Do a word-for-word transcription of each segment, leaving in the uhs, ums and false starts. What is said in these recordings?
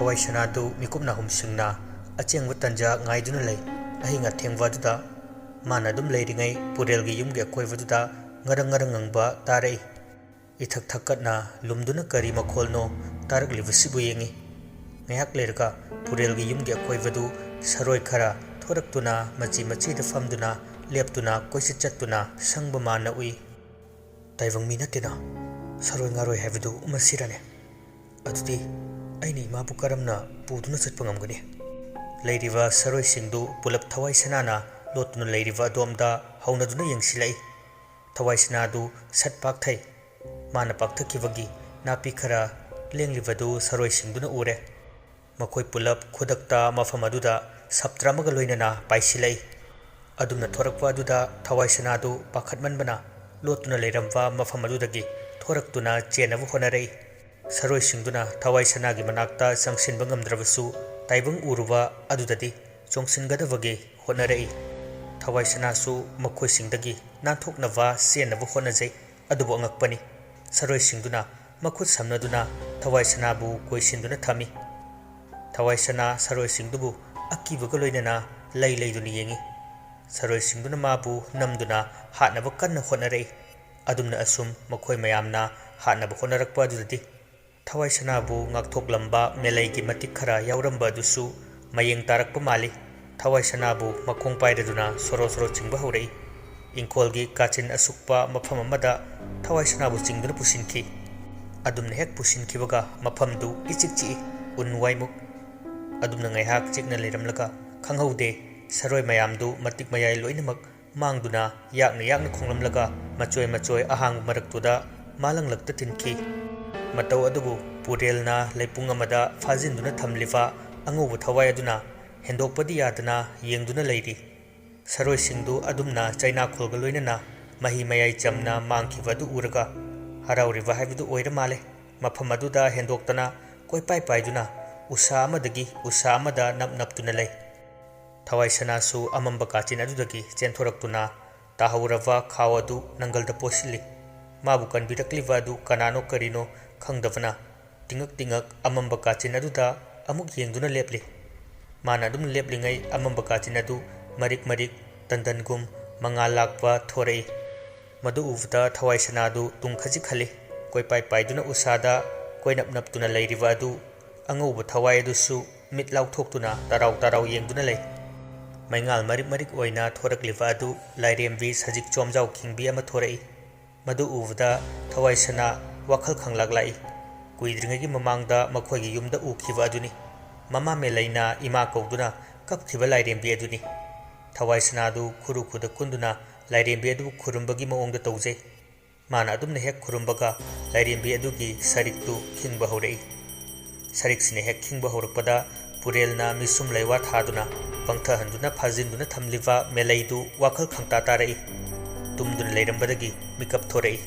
ꯊꯋꯥꯏ ꯁꯅꯥꯗꯨ ꯃꯤꯀꯨꯞ ꯅꯥꯍꯨꯝꯁꯤꯡꯅ ꯑꯆꯦꯡꯕ ꯇꯟꯖꯥ ꯉꯥꯏꯗꯨꯅ ꯂꯩ꯫ ꯑꯍꯤꯡ ꯑꯊꯦꯡꯕ ꯑꯗꯨꯗ ꯃꯥꯅ ꯑꯗꯨꯝ ꯂꯩꯔꯤꯉꯩ ꯄꯨꯔꯦꯜꯒꯤ ꯌꯨꯝꯒꯤ ꯑꯀꯣꯏꯕꯗꯨꯗ ꯉꯔꯪ ꯉꯔꯪ ꯉꯪꯕ ꯇꯥꯔꯛꯏ꯫ ꯏꯊꯛ ꯊꯛꯀꯠꯅ ꯂꯨꯝꯗꯨꯅ ꯀꯔꯤ ꯃꯈꯣꯜꯅꯣ ꯇꯥꯔꯛꯂꯤꯕꯁꯤꯕꯨ ꯌꯦꯡꯏ꯫ ꯉꯥꯏꯍꯥꯛ ꯂꯩꯔꯒ ꯄꯨꯔꯦꯜꯒꯤ ꯌꯨꯝꯒꯤ ꯑꯀꯣꯏꯕꯗꯨ ꯁꯔꯣꯏ ꯈꯔ ꯊꯣꯔꯛꯇꯨꯅ ꯃꯆꯤ ꯃꯆꯤꯗ ꯐꯝꯗꯨꯅ ꯂꯦꯞꯇꯨꯅ ꯀꯣꯏꯆꯠ ꯆꯠꯇꯨꯅ ꯁꯪꯕ ꯃꯥꯟꯅ ꯎꯏ꯫ "ꯇꯥꯏꯕꯪ ꯃꯤ ꯅꯠꯇꯦꯅ, ꯁꯔꯣꯏ ꯉꯥꯔꯣꯏ ꯍꯥꯏꯕꯗꯨ ꯃꯁꯤꯔꯅꯦ? ꯑꯗꯨꯗꯤ ꯑꯩꯅ ꯏꯃꯥꯕꯨ ꯀꯔꯝꯅ ꯄꯨꯗꯨꯅ ꯆꯠꯄ ꯉꯝꯒꯅꯤ?" ꯂꯩꯔꯤꯕ ꯁꯔꯣꯏꯁꯤꯡꯗꯨ ꯄꯨꯂꯞ ꯊꯋꯥꯏ ꯁꯅꯥꯅ ꯂꯣꯠꯇꯨꯅ ꯂꯩꯔꯤꯕ ꯑꯗꯣꯝꯗ ꯍꯧꯅꯗꯨꯅ ꯌꯦꯡꯁꯤꯜꯂꯛꯏ꯫ ꯊꯋꯥꯏ ꯁꯅꯥꯗꯨ ꯁꯠ ꯄꯥꯛꯊꯩ꯫ ꯃꯥꯅ ꯄꯥꯛꯊꯈꯤꯕꯒꯤ ꯅꯥꯄꯤ ꯈꯔ ꯂꯦꯡꯂꯤꯕꯗꯨ ꯁꯔꯣꯏꯁꯤꯡꯗꯨꯅ ꯎꯔꯦ꯫ ꯃꯈꯣꯏ ꯄꯨꯂꯞ ꯈꯨꯗꯛꯇ ꯃꯐꯝ ꯑꯗꯨꯗ ꯁꯞꯇ꯭ꯔ ꯑꯃꯒ ꯂꯣꯏꯅꯅ ꯄꯥꯏꯁꯤꯜꯂꯛꯏ꯫ ꯑꯗꯨꯝꯅ ꯊꯣꯔꯛꯄ ꯑꯗꯨꯗ ꯊꯋꯥꯏ ꯁꯅꯥꯗꯨ ꯄꯥꯈꯠꯃꯟꯕꯅ ꯂꯣꯠꯇꯨꯅ ꯂꯩꯔꯝꯕ ꯃꯐꯝ ꯑꯗꯨꯗꯒꯤ ꯊꯣꯔꯛꯇꯨꯅ ꯆꯦꯟꯅꯕ ꯍꯣꯠꯅꯔꯛꯏ꯫ ꯁꯔꯣꯏꯁꯤꯡꯗꯨꯅ ꯊꯋꯥꯏ ꯁꯅꯥꯒꯤ ꯃꯅꯥꯛꯇ ꯆꯪꯁꯤꯟꯕ ꯉꯝꯗ꯭ꯔꯕꯁꯨ, ꯇꯥꯏꯕꯪ ꯎꯔꯨꯕ ꯑꯗꯨꯗꯗꯤ ꯆꯣꯡꯁꯤꯟꯒꯗꯕꯒꯤ ꯍꯣꯠꯅꯔꯛꯏ꯫ ꯊꯋꯥꯏ ꯁꯅꯥꯁꯨ ꯃꯈꯣꯏꯁꯤꯡꯗꯒꯤ ꯅꯥꯟꯊꯣꯛꯅꯕ ꯆꯦꯟꯅꯕ ꯍꯣꯠꯅꯖꯩ, ꯑꯗꯨꯕꯨ ꯑꯉꯛꯄꯅꯤ, ꯁꯔꯣꯏꯁꯤꯡꯗꯨꯅ ꯃꯈꯨꯠ ꯁꯝꯅꯗꯨꯅ ꯊꯋꯥꯏ ꯁꯅꯥꯕꯨ ꯀꯣꯏꯁꯤꯟꯗꯨꯅ ꯊꯝꯃꯤ꯫ ꯊꯋꯥꯏ ꯁꯅꯥ ꯁꯔꯣꯏꯁꯤꯡꯗꯨꯕꯨ ꯑꯀꯤꯕꯒ ꯂꯣꯏꯅꯅ ꯂꯩ ꯂꯩꯗꯨꯅ ꯌꯦꯡꯏ꯫ ꯁꯔꯣꯏꯁꯤꯡꯗꯨꯅ ꯃꯥꯕꯨ ꯅꯝꯗꯨꯅ ꯍꯥꯠꯅꯕ ꯀꯟꯅ ꯍꯣꯠꯅꯔꯛꯏ꯫ ꯑꯗꯨꯝꯅ ꯑꯁꯨꯝ ꯃꯈꯣꯏ ꯃꯌꯥꯝꯅ ꯍꯥꯠꯅꯕ ꯍꯣꯠꯅꯔꯛꯄ ꯑꯗꯨꯗꯗꯤ ꯊꯋꯥꯏ ꯁꯅꯥꯕꯨ ꯉꯥꯛꯊꯣꯛꯂꯝꯕ ꯃꯦꯂꯩꯒꯤ ꯃꯇꯤꯛ ꯈꯔ ꯌꯥꯎꯔꯝꯕ ꯑꯗꯨꯁꯨ ꯃꯌꯦꯡ ꯇꯥꯔꯛꯄ ꯃꯥꯜꯂꯤ꯫ ꯊꯋꯥꯏ ꯁꯅꯥꯕꯨ ꯃꯈꯣꯡ ꯄꯥꯏꯔꯗꯨꯅ ꯁꯣꯔꯣ ꯁꯣꯔꯣ ꯆꯤꯡꯕ ꯍꯧꯔꯛꯏ꯫ ꯏꯪꯈꯣꯜꯒꯤ ꯀꯥꯆꯤꯟ ꯑꯁꯨꯛꯄ ꯃꯐꯝ ꯑꯃꯗ ꯊꯋꯥꯏ ꯁꯅꯥꯕꯨ ꯆꯤꯡꯗꯨꯅ ꯄꯨꯁꯤꯟꯈꯤ꯫ ꯑꯗꯨꯝꯅ ꯍꯦꯛ ꯄꯨꯁꯤꯟꯈꯤꯕꯒ ꯃꯐꯝꯗꯨ ꯏꯆꯤꯛ ꯆꯤꯛꯏ, ꯎꯟ ꯋꯥꯏꯃꯨꯛ꯫ ꯑꯗꯨꯝꯅ ꯉꯥꯏꯍꯥꯛ ꯆꯤꯛꯅ ꯂꯩꯔꯝꯂꯒ ꯈꯪꯍꯧꯗꯦ, ꯁꯔꯣꯏ ꯃꯌꯥꯝꯗꯨ ꯃꯇꯤꯛ ꯃꯌꯥꯏ ꯂꯣꯏꯅꯃꯛ ꯃꯥꯡꯗꯨꯅ ꯌꯥꯛꯅ ꯌꯥꯛꯅ ꯈꯣꯡꯂꯝꯂꯒ ꯃꯆꯣꯏ ꯃꯆꯣꯏ ꯑꯍꯥꯡꯕ ꯃꯔꯛꯇꯨꯗ ꯃꯥꯂꯪꯂꯛꯇ ꯇꯤꯟꯈꯤ꯫ ꯃꯇꯧ ꯑꯗꯨꯕꯨ ꯄꯨꯔꯦꯜꯅ ꯂꯩꯄꯨꯡ ꯑꯃꯗ ꯐꯥꯖꯤꯟꯗꯨꯅ ꯊꯝꯂꯤꯕ ꯑꯉꯧꯕ ꯊꯋꯥꯏ ꯑꯗꯨꯅ ꯍꯦꯟꯗꯣꯛꯄꯗꯤ ꯌꯥꯗꯅ ꯌꯦꯡꯗꯨꯅ ꯂꯩꯔꯤ꯫ ꯁꯔꯣꯏꯁꯤꯡꯗꯨ ꯑꯗꯨꯝꯅ ꯆꯩꯅꯥꯈꯣꯜꯒ ꯂꯣꯏꯅꯅ ꯃꯍꯤ ꯃꯌꯥꯏ ꯆꯝꯅ ꯃꯥꯡꯈꯤꯕ ꯑꯗꯨ ꯎꯔꯒ ꯍꯔꯥꯎꯔꯤꯕ ꯍꯥꯏꯕꯗꯨ ꯑꯣꯏꯔ ꯃꯥꯜꯂꯦ꯫ ꯃꯐꯝ ꯑꯗꯨꯗ ꯍꯦꯟꯗꯣꯛꯇꯅ ꯀꯣꯏꯄꯥꯏ ꯄꯥꯏꯗꯨꯅ ꯎꯁꯥ ꯑꯃꯗꯒꯤ ꯎꯁꯥ ꯑꯃꯗ ꯅꯞ ꯅꯞꯇꯨꯅ ꯂꯩ꯫ ꯊꯋꯥꯏ ꯁꯅꯥꯁꯨ ꯑꯃꯝꯕ ꯀꯥꯆꯤꯟ ꯑꯗꯨꯗꯒꯤ ꯆꯦꯟꯊꯣꯔꯛꯇꯨꯅ ꯇꯥꯍꯧꯔꯕ ꯈꯥꯎ ꯑꯗꯨ ꯅꯪꯒꯜꯗ ꯄꯣꯠꯁꯤꯜꯂꯤ꯫ ꯃꯥꯕꯨ ꯀꯟꯕꯤꯔꯛꯂꯤꯕ ꯑꯗꯨ ꯀꯅꯥꯅꯣ ꯀꯔꯤꯅꯣ ꯈꯪꯗꯕꯅ ꯇꯤꯡꯉꯛ ꯇꯤꯡꯉꯛ ꯑꯃꯝꯕ ꯀꯥꯆꯤꯟ ꯑꯗꯨꯗ ꯑꯃꯨꯛ ꯌꯦꯡꯗꯨꯅ ꯂꯦꯞꯂꯤ꯫ ꯃꯥꯅ ꯑꯗꯨꯝ ꯂꯦꯞꯂꯤꯉꯩ ꯑꯃꯝꯕ ꯀꯥꯆꯤꯟ ꯑꯗꯨ ꯃꯔꯤꯛ ꯃꯔꯤꯛ ꯇꯟꯗꯟꯒꯨꯝ ꯃꯉꯥꯜ ꯂꯥꯛꯄ ꯊꯣꯔꯛꯏ꯫ ꯃꯗꯨ ꯎꯕꯗ ꯊꯋꯥꯏ ꯁꯅꯥꯗꯨ ꯇꯨꯡ ꯈꯖꯤꯛ ꯍꯜꯂꯤ꯫ ꯀꯣꯏꯄꯥꯏ ꯄꯥꯏꯗꯨꯅ ꯎꯁꯥꯗ ꯀꯣꯏꯅꯞ ꯅꯞꯇꯨꯅ ꯂꯩꯔꯤꯕ ꯑꯗꯨ ꯑꯉꯧꯕ ꯊꯋꯥꯏ ꯑꯗꯨꯁꯨ ꯃꯤꯠ ꯂꯥꯎꯊꯣꯛꯇꯨꯅ ꯇꯔꯥꯎ ꯇꯔꯥꯎ ꯌꯦꯡꯗꯨꯅ ꯂꯩ꯫ ꯃꯩꯉꯥꯜ ꯃꯔꯤꯛ ꯃꯔꯤꯛ ꯑꯣꯏꯅ ꯊꯣꯔꯛꯂꯤꯕ ꯑꯗꯨ ꯂꯥꯏꯔꯦꯝꯕꯤ ꯁꯖꯤꯛ ꯆꯣꯝꯖꯥꯎ ꯈꯤꯡꯕꯤ ꯑꯃ ꯊꯣꯔꯛꯏ꯫ ꯃꯗꯨ ꯎꯕꯗ ꯊꯋꯥꯏ ꯁꯅꯥ ꯋꯥꯈꯜ ꯈꯪꯂꯥꯛ ꯂꯥꯛꯏ꯫ ꯀꯨꯏꯗ꯭ꯔꯤꯉꯩꯒꯤ ꯃꯃꯥꯡꯗ ꯃꯈꯣꯏꯒꯤ ꯌꯨꯝꯗ ꯎꯈꯤꯕ ꯑꯗꯨꯅꯤ꯫ ꯃꯃꯥ ꯃꯦꯂꯩꯅ ꯏꯃꯥ ꯀꯧꯗꯨꯅ ꯀꯞꯈꯤꯕ ꯂꯥꯏꯔꯦꯝꯕꯤ ꯑꯗꯨꯅꯤ꯫ ꯊꯋꯥꯏ ꯁꯅꯥꯗꯨ ꯈꯨꯔꯨ ꯈꯨꯗ ꯀꯨꯟꯗꯨꯅ ꯂꯥꯏꯔꯦꯝꯕꯤ ꯑꯗꯨꯕꯨ ꯈꯨꯔꯨꯝꯕꯒꯤ ꯃꯑꯣꯡꯗ ꯇꯧꯖꯩ꯫ ꯃꯥꯅ ꯑꯗꯨꯝꯅ ꯍꯦꯛ ꯈꯨꯔꯨꯝꯕꯒ ꯂꯥꯏꯔꯦꯝꯕꯤ ꯑꯗꯨꯒꯤ ꯁꯔꯤꯛꯇꯨ ꯈꯤꯡꯕ ꯍꯧꯔꯛꯏ꯫ ꯁꯔꯤꯛꯁꯤꯅ ꯍꯦꯛ ꯈꯤꯡꯕ ꯍꯧꯔꯛꯄꯗ ꯄꯨꯔꯦꯜꯅ ꯃꯤꯁꯨꯝ ꯂꯩꯋꯥ ꯊꯥꯗꯨꯅ ꯄꯪꯊꯍꯟꯗꯨꯅ ꯐꯥꯖꯤꯟꯗꯨꯅ ꯊꯝꯂꯤꯕ ꯃꯦꯂꯩꯗꯨ ꯋꯥꯈꯜ ꯈꯪꯇꯥ ꯇꯥꯔꯛꯏ꯫ ꯇꯨꯝꯗꯨꯅ ꯂꯩꯔꯝꯕꯗꯒꯤ ꯃꯤꯀꯞ ꯊꯣꯔꯛꯏ꯫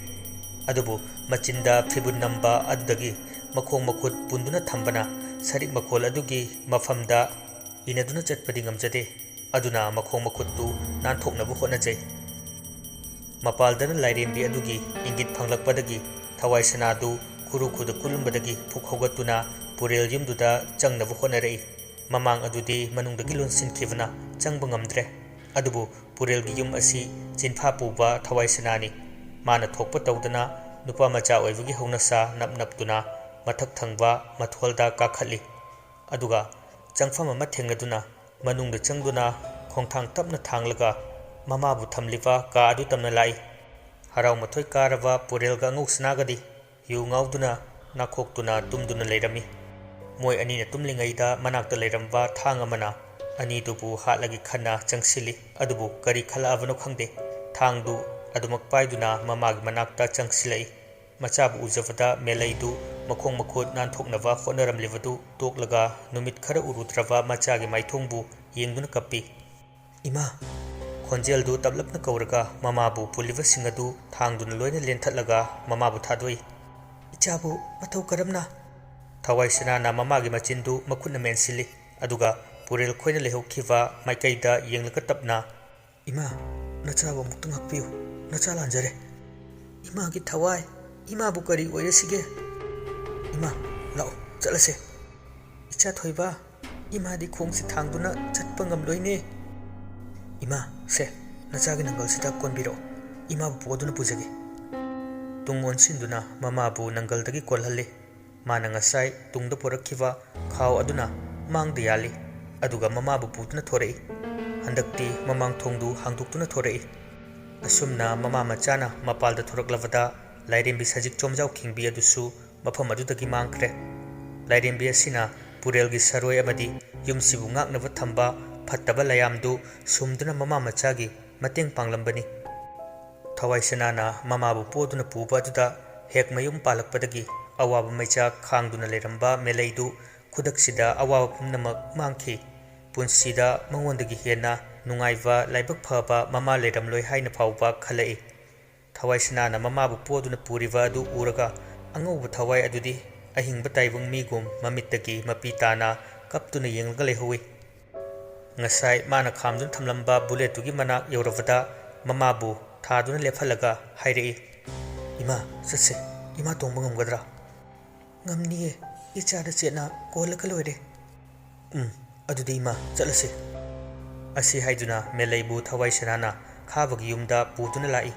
ꯑꯗꯨꯕꯨ ꯃꯆꯤꯟꯗ ꯐꯤꯕꯨꯟ ꯅꯝꯕ ꯑꯗꯨꯗꯒꯤ ꯃꯈꯣꯡ ꯃꯈꯨꯠ ꯄꯨꯟꯗꯨꯅ ꯊꯝꯕꯅ ꯁꯔꯤꯛ ꯃꯈꯣꯜ ꯑꯗꯨꯒꯤ ꯃꯐꯝꯗ ꯏꯅꯗꯨꯅ ꯆꯠꯄꯗꯤ ꯉꯝꯖꯗꯦ꯫ ꯑꯗꯨꯅ ꯃꯈꯣꯡ ꯃꯈꯨꯠꯇꯨ ꯅꯥꯟꯊꯣꯛꯅꯕ ꯍꯣꯠꯅꯖꯩ꯫ ꯃꯄꯥꯜꯗꯅ ꯂꯥꯏꯔꯦꯝꯕꯤ ꯑꯗꯨꯒꯤ ꯏꯪꯒꯤꯠ ꯐꯪꯂꯛꯄꯗꯒꯤ ꯊꯋꯥꯏ ꯁꯅꯥꯗꯨ ꯈꯨꯔꯨ ꯈꯨꯗ ꯀꯨꯜꯂꯝꯕꯗꯒꯤ ꯐꯨꯛ ꯍꯧꯒꯠꯇꯨꯅ ꯄꯨꯔꯦꯜ ꯌꯨꯝꯗꯨꯗ ꯆꯪꯅꯕ ꯍꯣꯠꯅꯔꯛꯏ꯫ ꯃꯃꯥꯡ ꯑꯗꯨꯗꯤ ꯃꯅꯨꯡꯗꯒꯤ ꯂꯣꯟꯁꯤꯟꯈꯤꯕꯅ ꯆꯪꯕ ꯉꯝꯗ꯭ꯔꯦ꯫ ꯑꯗꯨꯕꯨ ꯄꯨꯔꯦꯜꯒꯤ ꯌꯨꯝ ꯑꯁꯤ ꯆꯤꯟꯐꯥ ꯄꯨꯕ ꯊꯋꯥꯏ ꯁꯅꯥꯅꯤ꯫ ꯃꯥꯅ ꯊꯣꯛꯄ ꯇꯧꯗꯅ ꯅꯨꯄꯥ ꯃꯆꯥ ꯑꯣꯏꯕꯒꯤ ꯍꯧꯅꯁꯥ ꯅꯞ ꯅꯞꯇꯨꯅ ꯃꯊꯛ ꯊꯪꯕ ꯃꯊꯣꯜꯗ ꯀꯥꯈꯠꯂꯤ꯫ ꯑꯗꯨꯒ ꯆꯪꯐꯝ ꯑꯃ ꯊꯦꯡꯅꯗꯨꯅ ꯃꯅꯨꯡꯗ ꯆꯪꯗꯨꯅ ꯈꯣꯡꯊꯥꯡ ꯇꯞꯅ ꯊꯥꯡꯂꯒ ꯃꯃꯥꯕꯨ ꯊꯝꯂꯤꯕ ꯀꯥ ꯑꯗꯨ ꯇꯝꯅ ꯂꯥꯛꯏ꯫ ꯍꯔꯥꯎ ꯃꯊꯣꯏ ꯀꯥꯔꯕ ꯄꯨꯔꯦꯜꯒ ꯑꯉꯧꯁꯅꯥꯒꯗꯤ ꯌꯨ ꯉꯥꯎꯗꯨꯅ ꯅꯥꯈꯣꯛꯇꯨꯅ ꯇꯨꯝꯗꯨꯅ ꯂꯩꯔꯝꯃꯤ꯫ ꯃꯣꯏ ꯑꯅꯤꯅ ꯇꯨꯝꯂꯤꯉꯩꯗ ꯃꯅꯥꯛꯇ ꯂꯩꯔꯝꯕ ꯊꯥꯡ ꯑꯃꯅ ꯑꯅꯤꯗꯨꯕꯨ ꯍꯥꯠꯂꯒꯦ ꯈꯟꯅ ꯆꯪꯁꯤꯜꯂꯤ꯫ ꯑꯗꯨꯕꯨ ꯀꯔꯤ ꯈꯜꯂꯛꯑꯕꯅꯣ ꯈꯪꯗꯦ, ꯊꯥꯡꯗꯨ ꯑꯗꯨꯃꯛ ꯄꯥꯏꯗꯨꯅ ꯃꯃꯥꯒꯤ ꯃꯅꯥꯛꯇ ꯆꯪꯁꯤꯜꯂꯛꯏ꯫ ꯃꯆꯥꯕꯨ ꯎꯖꯕꯗ ꯃꯦꯂꯩꯗꯨ ꯃꯈꯣꯡ ꯃꯈꯨꯠ ꯅꯥꯟꯊꯣꯛꯅꯕ ꯍꯣꯠꯅꯔꯝꯂꯤꯕꯗꯨ ꯇꯣꯛꯂꯒ ꯅꯨꯃꯤꯠ ꯈꯔ ꯎꯔꯨꯗ꯭ꯔꯕ ꯃꯆꯥꯒꯤ ꯃꯥꯏꯊꯣꯡꯕꯨ ꯌꯦꯡꯗꯨꯅ ꯀꯞꯄꯤ꯫ "ꯏꯃꯥ!" ꯈꯣꯟꯖꯦꯜꯗꯨ ꯇꯞꯂꯞꯅ ꯀꯧꯔꯒ ꯃꯃꯥꯕꯨ ꯄꯨꯜꯂꯤꯕꯁꯤꯡ ꯑꯗꯨ ꯊꯥꯡꯗꯨꯅ ꯂꯣꯏꯅ ꯂꯦꯟꯊꯠꯂꯒ ꯃꯃꯥꯕꯨ ꯊꯥꯗꯣꯛꯏ꯫ "ꯏꯆꯥꯕꯨ ꯃꯇꯧ ꯀꯔꯝꯅ?" ꯊꯋꯥꯏ ꯁꯅꯥꯅ ꯃꯃꯥꯒꯤ ꯃꯆꯤꯟꯗꯨ ꯃꯈꯨꯠꯅ ꯃꯦꯟꯁꯤꯜꯂꯤ꯫ ꯑꯗꯨꯒ ꯄꯨꯔꯦꯜ ꯈꯣꯏꯅ ꯂꯩꯍꯧꯈꯤꯕ ꯃꯥꯏꯀꯩꯗ ꯌꯦꯡꯂꯒ ꯇꯞꯅ, "ꯏꯃꯥ, ꯅꯆꯥꯕꯨ ꯑꯃꯨꯛꯇ ꯉꯥꯛꯄꯤꯌꯨ꯫ ꯅꯆꯥ ꯂꯥꯟꯖꯔꯦ꯫ ꯏꯃꯥꯒꯤ ꯊꯋꯥꯏ, ꯏꯃꯥꯕꯨ ꯀꯔꯤ ꯑꯣꯏꯔꯁꯤꯒꯦ? ꯏꯃꯥ, ꯂꯥꯛꯑꯣ, ꯆꯠꯂꯁꯦ꯫" "ꯏꯆꯥ ꯊꯣꯏꯕ, ꯏꯃꯥꯗꯤ ꯈꯣꯡꯁꯦ ꯊꯥꯡꯗꯨꯅ ꯆꯠꯄ ꯉꯝꯂꯣꯏꯅꯦ꯫ ꯏꯃꯥ, ꯁꯦ, ꯅꯆꯥꯒꯤ ꯅꯪꯒꯜꯁꯤꯗ ꯀꯣꯟꯕꯤꯔꯛꯑꯣ, ꯏꯃꯥꯕꯨ ꯄꯣꯗꯨꯅ ꯄꯨꯖꯒꯦ꯫" ꯇꯨꯡ ꯑꯣꯟꯁꯤꯟꯗꯨꯅ ꯃꯃꯥꯕꯨ ꯅꯪꯒꯜꯗꯒꯤ ꯀꯣꯜꯍꯜꯂꯤ꯫ ꯃꯥꯅ ꯉꯁꯥꯏ ꯇꯨꯡꯗ ꯄꯨꯔꯛꯈꯤꯕ ꯈꯥꯎ ꯑꯗꯨꯅ ꯃꯥꯡꯗ ꯌꯥꯜꯂꯤ, ꯑꯗꯨꯒ ꯃꯃꯥꯕꯨ ꯄꯨꯗꯨꯅ ꯊꯣꯔꯛꯏ꯫ ꯍꯟꯗꯛꯇꯤ ꯃꯃꯥꯡ ꯊꯣꯡꯗꯨ ꯍꯥꯡꯗꯣꯛꯇꯨꯅ ꯊꯣꯔꯛꯏ꯫ ꯑꯁꯨꯝꯅ ꯃꯃꯥ ꯃꯆꯥꯅ ꯃꯄꯥꯜꯗ ꯊꯣꯔꯛꯂꯕꯗ, ꯂꯥꯏꯔꯦꯝꯕꯤ ꯁꯖꯤꯛ ꯆꯣꯝꯖꯥꯎ ꯈꯤꯡꯕꯤ ꯑꯗꯨꯁꯨ ꯃꯐꯝ ꯑꯗꯨꯗꯒꯤ ꯃꯥꯡꯈ꯭ꯔꯦ꯫ ꯂꯥꯏꯔꯦꯝꯕꯤ ꯑꯁꯤꯅ ꯄꯨꯔꯦꯜꯒꯤ ꯁꯔꯣꯏ ꯑꯃꯗꯤ ꯌꯨꯝꯁꯤꯕꯨ ꯉꯥꯛꯅꯕ ꯊꯝꯕ ꯐꯠꯇꯕ ꯂꯥꯏꯌꯥꯝꯗꯨ ꯁꯨꯝꯗꯨꯅ ꯃꯃꯥ ꯃꯆꯥꯒꯤ ꯃꯇꯦꯡ ꯄꯥꯡꯂꯝꯕꯅꯤ꯫ ꯊꯋꯥꯏ ꯁꯅꯥꯅ ꯃꯃꯥꯕꯨ ꯄꯣꯗꯨꯅ ꯄꯨꯕ ꯑꯗꯨꯗ ꯍꯦꯛ ꯃꯌꯨꯝ ꯄꯥꯜꯂꯛꯄꯗꯒꯤ ꯑꯋꯥꯕ ꯃꯩꯆꯥꯛ ꯈꯥꯡꯗꯨꯅ ꯂꯩꯔꯝꯕ ꯃꯦꯂꯩꯗꯨ ꯈꯨꯗꯛꯁꯤꯗ ꯑꯋꯥꯕ ꯄꯨꯝꯅꯃꯛ ꯃꯥꯡꯈꯤ꯫ ꯄꯨꯟꯁꯤꯗ ꯃꯉꯣꯟꯗꯒꯤ ꯍꯦꯟꯅ ꯅꯨꯡꯉꯥꯏꯕ, ꯂꯥꯏꯕꯛ ꯐꯕ ꯃꯃꯥ ꯂꯩꯔꯝꯂꯣꯏ ꯍꯥꯏꯅ ꯐꯥꯎꯕ ꯈꯜꯂꯛꯏ꯫ ꯊꯋꯥꯏ ꯁꯅꯥꯅ ꯃꯃꯥꯕꯨ ꯄꯣꯗꯨꯅ ꯄꯨꯔꯤꯕ ꯑꯗꯨ ꯎꯔꯒ, ꯑꯉꯧꯕ ꯊꯋꯥꯏ ꯑꯗꯨꯗꯤ ꯑꯍꯤꯡꯕ ꯇꯥꯏꯕꯪ ꯃꯤꯒꯨꯝ ꯃꯃꯤꯠꯇꯒꯤ ꯃꯄꯤ ꯇꯥꯅ ꯀꯞꯇꯨꯅ ꯌꯦꯡꯂꯒ ꯂꯩꯍꯧꯏ꯫ ꯉꯁꯥꯏ ꯃꯥꯅ ꯈꯥꯝꯗꯨꯅ ꯊꯝꯂꯝꯕ ꯕꯨꯂꯦꯠꯇꯨꯒꯤ ꯃꯅꯥꯛ ꯌꯧꯔꯕꯗ, ꯃꯃꯥꯕꯨ ꯊꯥꯗꯨꯅ ꯂꯦꯞꯍꯜꯂꯒ ꯍꯥꯏꯔꯛꯏ, "ꯏꯃꯥ, ꯆꯠꯁꯦ꯫ ꯏꯃꯥ ꯇꯣꯡꯕ ꯉꯝꯒꯗ꯭ꯔꯥ?" "ꯉꯝꯅꯤꯌꯦ, ꯏꯆꯥꯗ ꯆꯦꯠꯅ ꯀꯣꯜꯂꯒ ꯂꯣꯏꯔꯦ꯫" "ꯎꯝ, ꯑꯗꯨꯗꯤ ꯏꯃꯥ, ꯆꯠꯂꯁꯤ꯫" ꯑꯁꯤ ꯍꯥꯏꯗꯨꯅ ꯃꯦꯂꯩꯕꯨ ꯊꯋꯥꯏ ꯁꯅꯥꯅ ꯈꯥꯕꯒꯤ ꯌꯨꯝꯗ ꯄꯨꯗꯨꯅ ꯂꯥꯛꯏ꯫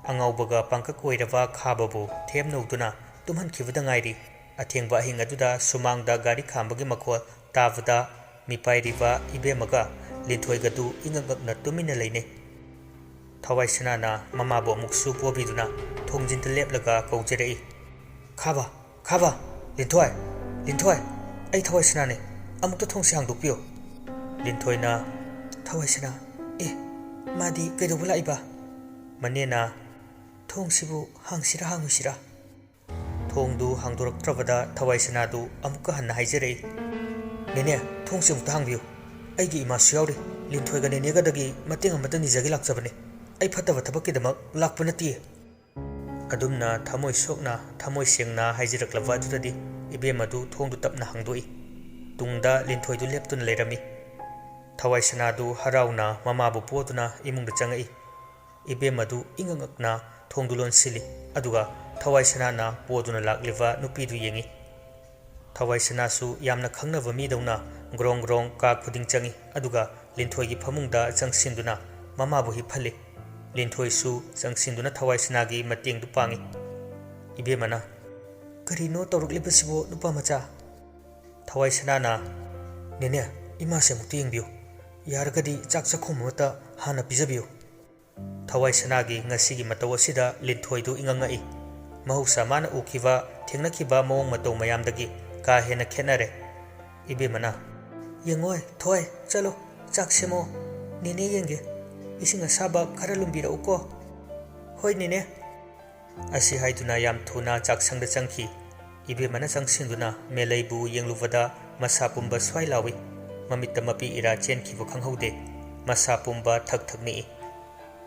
ꯑꯉꯥꯎꯕꯒ ꯄꯥꯡꯀꯛ ꯑꯣꯏꯔꯕ ꯈꯥꯕꯕꯨ ꯊꯦꯝ ꯅꯧꯗꯨꯅ ꯇꯨꯝꯍꯟꯈꯤꯕꯗ ꯉꯥꯏꯔꯤ꯫ ꯑꯊꯦꯡꯕ ꯑꯍꯤꯡ ꯑꯗꯨꯗ ꯁꯨꯃꯥꯡꯗ ꯒꯥꯔꯤ ꯈꯥꯝꯕꯒꯤ ꯃꯈꯣꯜ ꯇꯥꯕꯗ, ꯃꯤꯄꯥꯏꯔꯤꯕ ꯏꯕꯦꯝꯃꯒ ꯂꯤꯟꯊꯣꯏꯒꯗꯨ ꯏꯉꯛ ꯉꯛꯅ ꯇꯨꯃꯤꯟꯅ ꯂꯩꯅꯩ꯫ ꯊꯋꯥꯏ ꯁꯅꯥꯅ ꯃꯃꯥꯕꯨ ꯑꯃꯨꯛꯁꯨ ꯄꯣꯕꯤꯗꯨꯅ ꯊꯣꯡꯖꯤꯟꯗ ꯂꯦꯞꯂꯒ ꯀꯧꯖꯔꯛꯏ, "ꯈꯥꯕ, ꯈꯥꯕ, ꯂꯤꯟꯊꯣꯏ, ꯂꯤꯟꯊꯣꯏ, ꯑꯩ ꯊꯋꯥꯏ ꯁꯅꯥꯅꯦ, ꯑꯃꯨꯛꯇ ꯊꯣꯡꯁꯦ ꯍꯥꯡꯗꯣꯛꯄꯤꯌꯨ꯫" ꯂꯤꯟꯊꯣꯏꯅ, "ꯊꯋꯥꯏ ꯁꯅꯥ, ꯑꯦ, ꯃꯥꯗꯤ ꯀꯩꯗꯧꯕ ꯂꯥꯛꯏꯕ?" ꯃꯅꯦꯅ, "ꯊꯣꯡꯁꯤꯕꯨ ꯍꯥꯡꯁꯤꯔꯥ ꯍꯥꯡꯉꯣꯏꯁꯤꯔꯥ?" ꯊꯣꯡꯗꯨ ꯍꯥꯡꯗꯣꯔꯛꯇ꯭ꯔꯕꯗ ꯊꯋꯥꯏ ꯁꯅꯥꯗꯨ ꯑꯃꯨꯛꯀ ꯍꯟꯅ ꯍꯥꯏꯖꯔꯛꯏ, "ꯅꯦꯅꯦ, ꯊꯣꯡꯁꯤ ꯑꯃꯨꯛꯇ ꯍꯥꯡꯕꯤꯌꯨ꯫ ꯑꯩꯒꯤ ꯏꯃꯥꯁꯨ ꯌꯥꯎꯔꯤ꯫ ꯂꯤꯟꯊꯣꯏꯒ ꯅꯦꯅꯦꯒꯗꯒꯤ ꯃꯇꯦꯡ ꯑꯃꯇ ꯅꯤꯖꯒꯦ ꯂꯥꯛꯆꯕꯅꯤ꯫ ꯑꯩ ꯐꯠꯇꯕ ꯊꯕꯛꯀꯤꯗꯃꯛ ꯂꯥꯛꯄ ꯅꯠꯇꯤꯌꯦ꯫" ꯑꯗꯨꯝꯅ ꯊꯃꯣꯏ ꯁꯣꯛꯅ, ꯊꯃꯣꯏ ꯁꯦꯡꯅ ꯍꯥꯏꯖꯔꯛꯂꯕ ꯑꯗꯨꯗꯗꯤ ꯏꯕꯦꯝ ꯑꯗꯨ ꯊꯣꯡꯗꯨ ꯇꯞꯅ ꯍꯥꯡꯗꯣꯛꯏ꯫ ꯇꯨꯡꯗ ꯂꯤꯟꯊꯣꯏꯗꯨ ꯂꯦꯞꯇꯨꯅ ꯂꯩꯔꯝꯃꯤ꯫ ꯊꯋꯥꯏ ꯁꯅꯥꯗꯨ ꯍꯔꯥꯎꯅ ꯃꯃꯥꯕꯨ ꯄꯣꯗꯨꯅ ꯏꯃꯨꯡꯗ ꯆꯪꯉꯛꯏ꯫ ꯏꯕꯦꯝ ꯑꯗꯨ ꯏꯉꯛ ꯉꯛꯅ ꯊꯣꯡꯗꯨ ꯂꯣꯟꯁꯤꯜꯂꯤ, ꯑꯗꯨꯒ ꯊꯋꯥꯏ ꯁꯅꯥꯅ ꯄꯣꯗꯨꯅ ꯂꯥꯛꯂꯤꯕ ꯅꯨꯄꯤꯗꯨ ꯌꯦꯡꯉꯤ꯫ ꯊꯋꯥꯏꯁꯅꯥꯁꯨ ꯌꯥꯝꯅ ꯈꯪꯅꯕ ꯃꯤꯗꯧꯅ ꯒ꯭ꯔꯣꯡ ꯒ꯭ꯔꯣꯡ ꯀꯥ ꯈꯨꯗꯤꯡ ꯆꯪꯏ, ꯑꯗꯨꯒ ꯂꯤꯟꯊꯣꯏꯒꯤ ꯐꯃꯨꯡꯗ ꯆꯪꯁꯤꯟꯗꯨꯅ ꯃꯃꯥꯕꯨ ꯍꯤꯞꯍꯜꯂꯤ꯫ ꯂꯤꯟꯊꯣꯏꯁꯨ ꯆꯪꯁꯤꯟꯗꯨꯅ ꯊꯋꯥꯏꯁꯅꯥꯒꯤ ꯃꯇꯦꯡꯗꯨ ꯄꯥꯡꯏ꯫ ꯏꯕꯦꯝꯃꯅ, "ꯀꯔꯤꯅꯣ ꯇꯧꯔꯛꯂꯤꯕꯁꯤꯕꯣ, ꯅꯨꯄꯥ ꯃꯆꯥ?" ꯊꯋꯥꯏꯁꯅꯥꯅ, "ꯅꯦꯅꯦ, ꯏꯃꯥꯁꯦ ꯑꯃꯨꯛꯇ ꯌꯦꯡꯕꯤꯌꯨ꯫ ꯌꯥꯔꯒꯗꯤ ꯆꯥꯛ ꯆꯥꯛꯈꯨꯝ ꯑꯃꯠꯇ ꯍꯥꯟꯅ ꯄꯤꯖꯕꯤꯌꯨ꯫" ꯊꯋꯥꯏꯁꯅꯥꯒꯤ ꯉꯁꯤꯒꯤ ꯃꯇꯧ ꯑꯁꯤꯗ ꯂꯤꯟꯊꯣꯏꯗꯨ ꯏꯉꯛ ꯉꯛꯏ꯫ ꯃꯍꯧꯁꯥ ꯃꯥꯅ ꯎꯈꯤꯕ, ꯊꯦꯡꯅꯈꯤꯕ ꯃꯑꯣꯡ ꯃꯇꯧ ꯃꯌꯥꯝꯗꯒꯤ ꯀꯥ ꯍꯦꯟꯅ ꯈꯦꯠꯅꯔꯦ꯫ ꯏꯕꯦꯝꯃꯅ, "ꯌꯦꯡꯉꯣꯏ, ꯊꯣꯏ, ꯆꯠꯂꯣ, ꯆꯥꯛ ꯁꯦꯝꯃꯣ꯫ ꯅꯦꯅꯦ ꯌꯦꯡꯒꯦ꯫ ꯏꯁꯤꯡ ꯑꯁꯥꯕ ꯈꯔ ꯂꯨꯝꯕꯤꯔꯛꯎꯀꯣ꯫" "ꯍꯣꯏ, ꯅꯦꯅꯦ꯫" ꯑꯁꯤ ꯍꯥꯏꯗꯨꯅ ꯌꯥꯝ ꯊꯨꯅ ꯆꯥꯛꯁꯪꯗ ꯆꯪꯈꯤ꯫ ꯏꯕꯦꯝꯃꯅ ꯆꯪꯁꯤꯟꯗꯨꯅ ꯃꯦꯂꯩꯕꯨ ꯌꯦꯡꯂꯨꯕꯗ ꯃꯁꯥ ꯄꯨꯝꯕ ꯁ꯭ꯋꯥꯏ ꯂꯥꯎꯏ꯫ ꯃꯃꯤꯠꯇ ꯃꯄꯤ ꯏꯔꯥ ꯆꯦꯟꯈꯤꯕ ꯈꯪꯍꯧꯗꯦ꯫ ꯃꯁꯥ ꯄꯨꯝꯕ ꯊꯛ ꯊꯛ ꯅꯤꯛꯏ꯫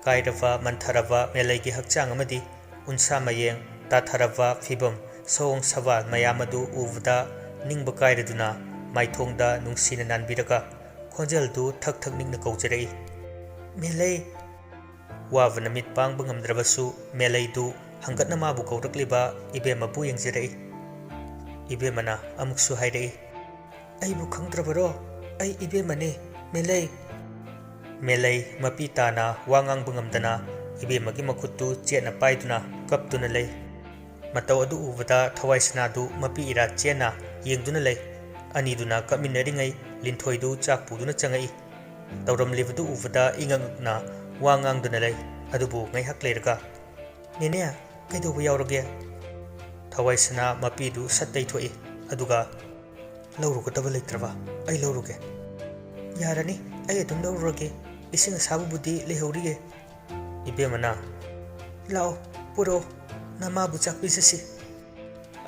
ꯀꯥꯏꯔꯕ, ꯃꯟꯊꯔꯕ ꯃꯦꯂꯩꯒꯤ ꯍꯛꯆꯥꯡ ꯑꯃꯗꯤ ꯎꯟꯁꯥ ꯃꯌꯦꯡ, ꯇꯥꯊꯔꯕ ꯐꯤꯕꯝ, ꯁꯑꯣꯡ ꯁꯋꯥꯜ ꯃꯌꯥꯝ ꯑꯗꯨ ꯎꯕꯗ ꯅꯤꯡꯕ ꯀꯥꯏꯔꯗꯨꯅ ꯃꯥꯏꯊꯣꯡꯗ ꯅꯨꯡꯁꯤꯅ ꯅꯥꯟꯕꯤꯔꯒ ꯈꯣꯟꯖꯦꯜꯗꯨ ꯊꯛ ꯊꯛ ꯅꯤꯛꯅ ꯀꯧꯖꯔꯛꯏ, "ꯃꯦꯂꯩ!" ꯋꯥꯕꯅ ꯃꯤꯠ ꯄꯥꯡꯕ ꯉꯝꯗ꯭ꯔꯕꯁꯨ ꯃꯦꯂꯩꯗꯨ ꯍꯪꯒꯠꯅ ꯃꯥꯕꯨ ꯀꯧꯔꯛꯂꯤꯕ ꯏꯕꯦꯝꯃꯕꯨ ꯌꯦꯡꯖꯔꯛꯏ꯫ ꯏꯕꯦꯝꯃꯅ ꯑꯃꯨꯛꯁꯨ ꯍꯥꯏꯔꯛꯏ, "ꯑꯩꯕꯨ ꯈꯪꯗ꯭ꯔꯕꯔꯣ? ꯑꯩ ꯏꯕꯦꯝꯃꯅꯤ, ꯃꯦꯂꯩ꯫" ꯃꯦꯂꯩ ꯃꯄꯤ ꯇꯥꯅ ꯋꯥ ꯉꯥꯡꯕ ꯉꯝꯗꯅ ꯏꯕꯦꯝꯃꯒꯤ ꯃꯈꯨꯠꯇꯨ ꯆꯦꯠꯅ ꯄꯥꯏꯗꯨꯅ ꯀꯞꯇꯨꯅ ꯂꯩ꯫ ꯃꯇꯧ ꯑꯗꯨ ꯎꯕꯗ ꯊꯋꯥꯏꯁꯅꯥꯗꯨ ꯃꯄꯤ ꯏꯔꯥ ꯆꯦꯟꯅ ꯌꯦꯡꯗꯨꯅ ꯂꯩ꯫ ꯑꯅꯤꯗꯨꯅ ꯀꯞꯃꯤꯟꯅꯔꯤꯉꯩ ꯂꯤꯟꯊꯣꯏꯗꯨ ꯆꯥꯛ ꯄꯨꯗꯨꯅ ꯆꯪꯉꯛꯏ꯫ ꯇꯧꯔꯝꯂꯤꯕꯗꯨ ꯎꯕꯗ ꯏꯉꯛ ꯉꯛꯅ ꯋꯥ ꯉꯥꯡꯗꯨꯅ ꯂꯩ꯫ ꯑꯗꯨꯕꯨ ꯉꯥꯏꯍꯥꯛ ꯂꯩꯔꯒ, "ꯅꯦꯅꯦ, ꯀꯩꯗꯧꯕ ꯌꯥꯎꯔꯒꯦ?" ꯊꯋꯥꯏꯁꯅꯥ ꯃꯄꯤꯗꯨ ꯁꯠ ꯇꯩꯊꯣꯛꯏ꯫ ꯑꯗꯨꯒ, "ꯂꯧꯔꯨꯒꯗꯕ ꯂꯩꯇ꯭ꯔꯕ? ꯑꯩ ꯂꯧꯔꯨꯒꯦ꯫" "ꯌꯥꯔꯅꯤ, ꯑꯩ ꯑꯗꯨꯝ ꯂꯧꯔꯨꯔꯒꯦ꯫ ꯏꯁꯤꯡ ꯑꯁꯥꯕꯕꯨꯗꯤ ꯂꯩꯍꯧꯔꯤꯌꯦ꯫" ꯏꯕꯦꯝꯃꯅ, "ꯂꯥꯛꯑꯣ, ꯄꯨꯔꯛꯑꯣ, ꯅꯃꯥꯕꯨ ꯆꯥꯛ ꯄꯤꯖꯁꯤ꯫"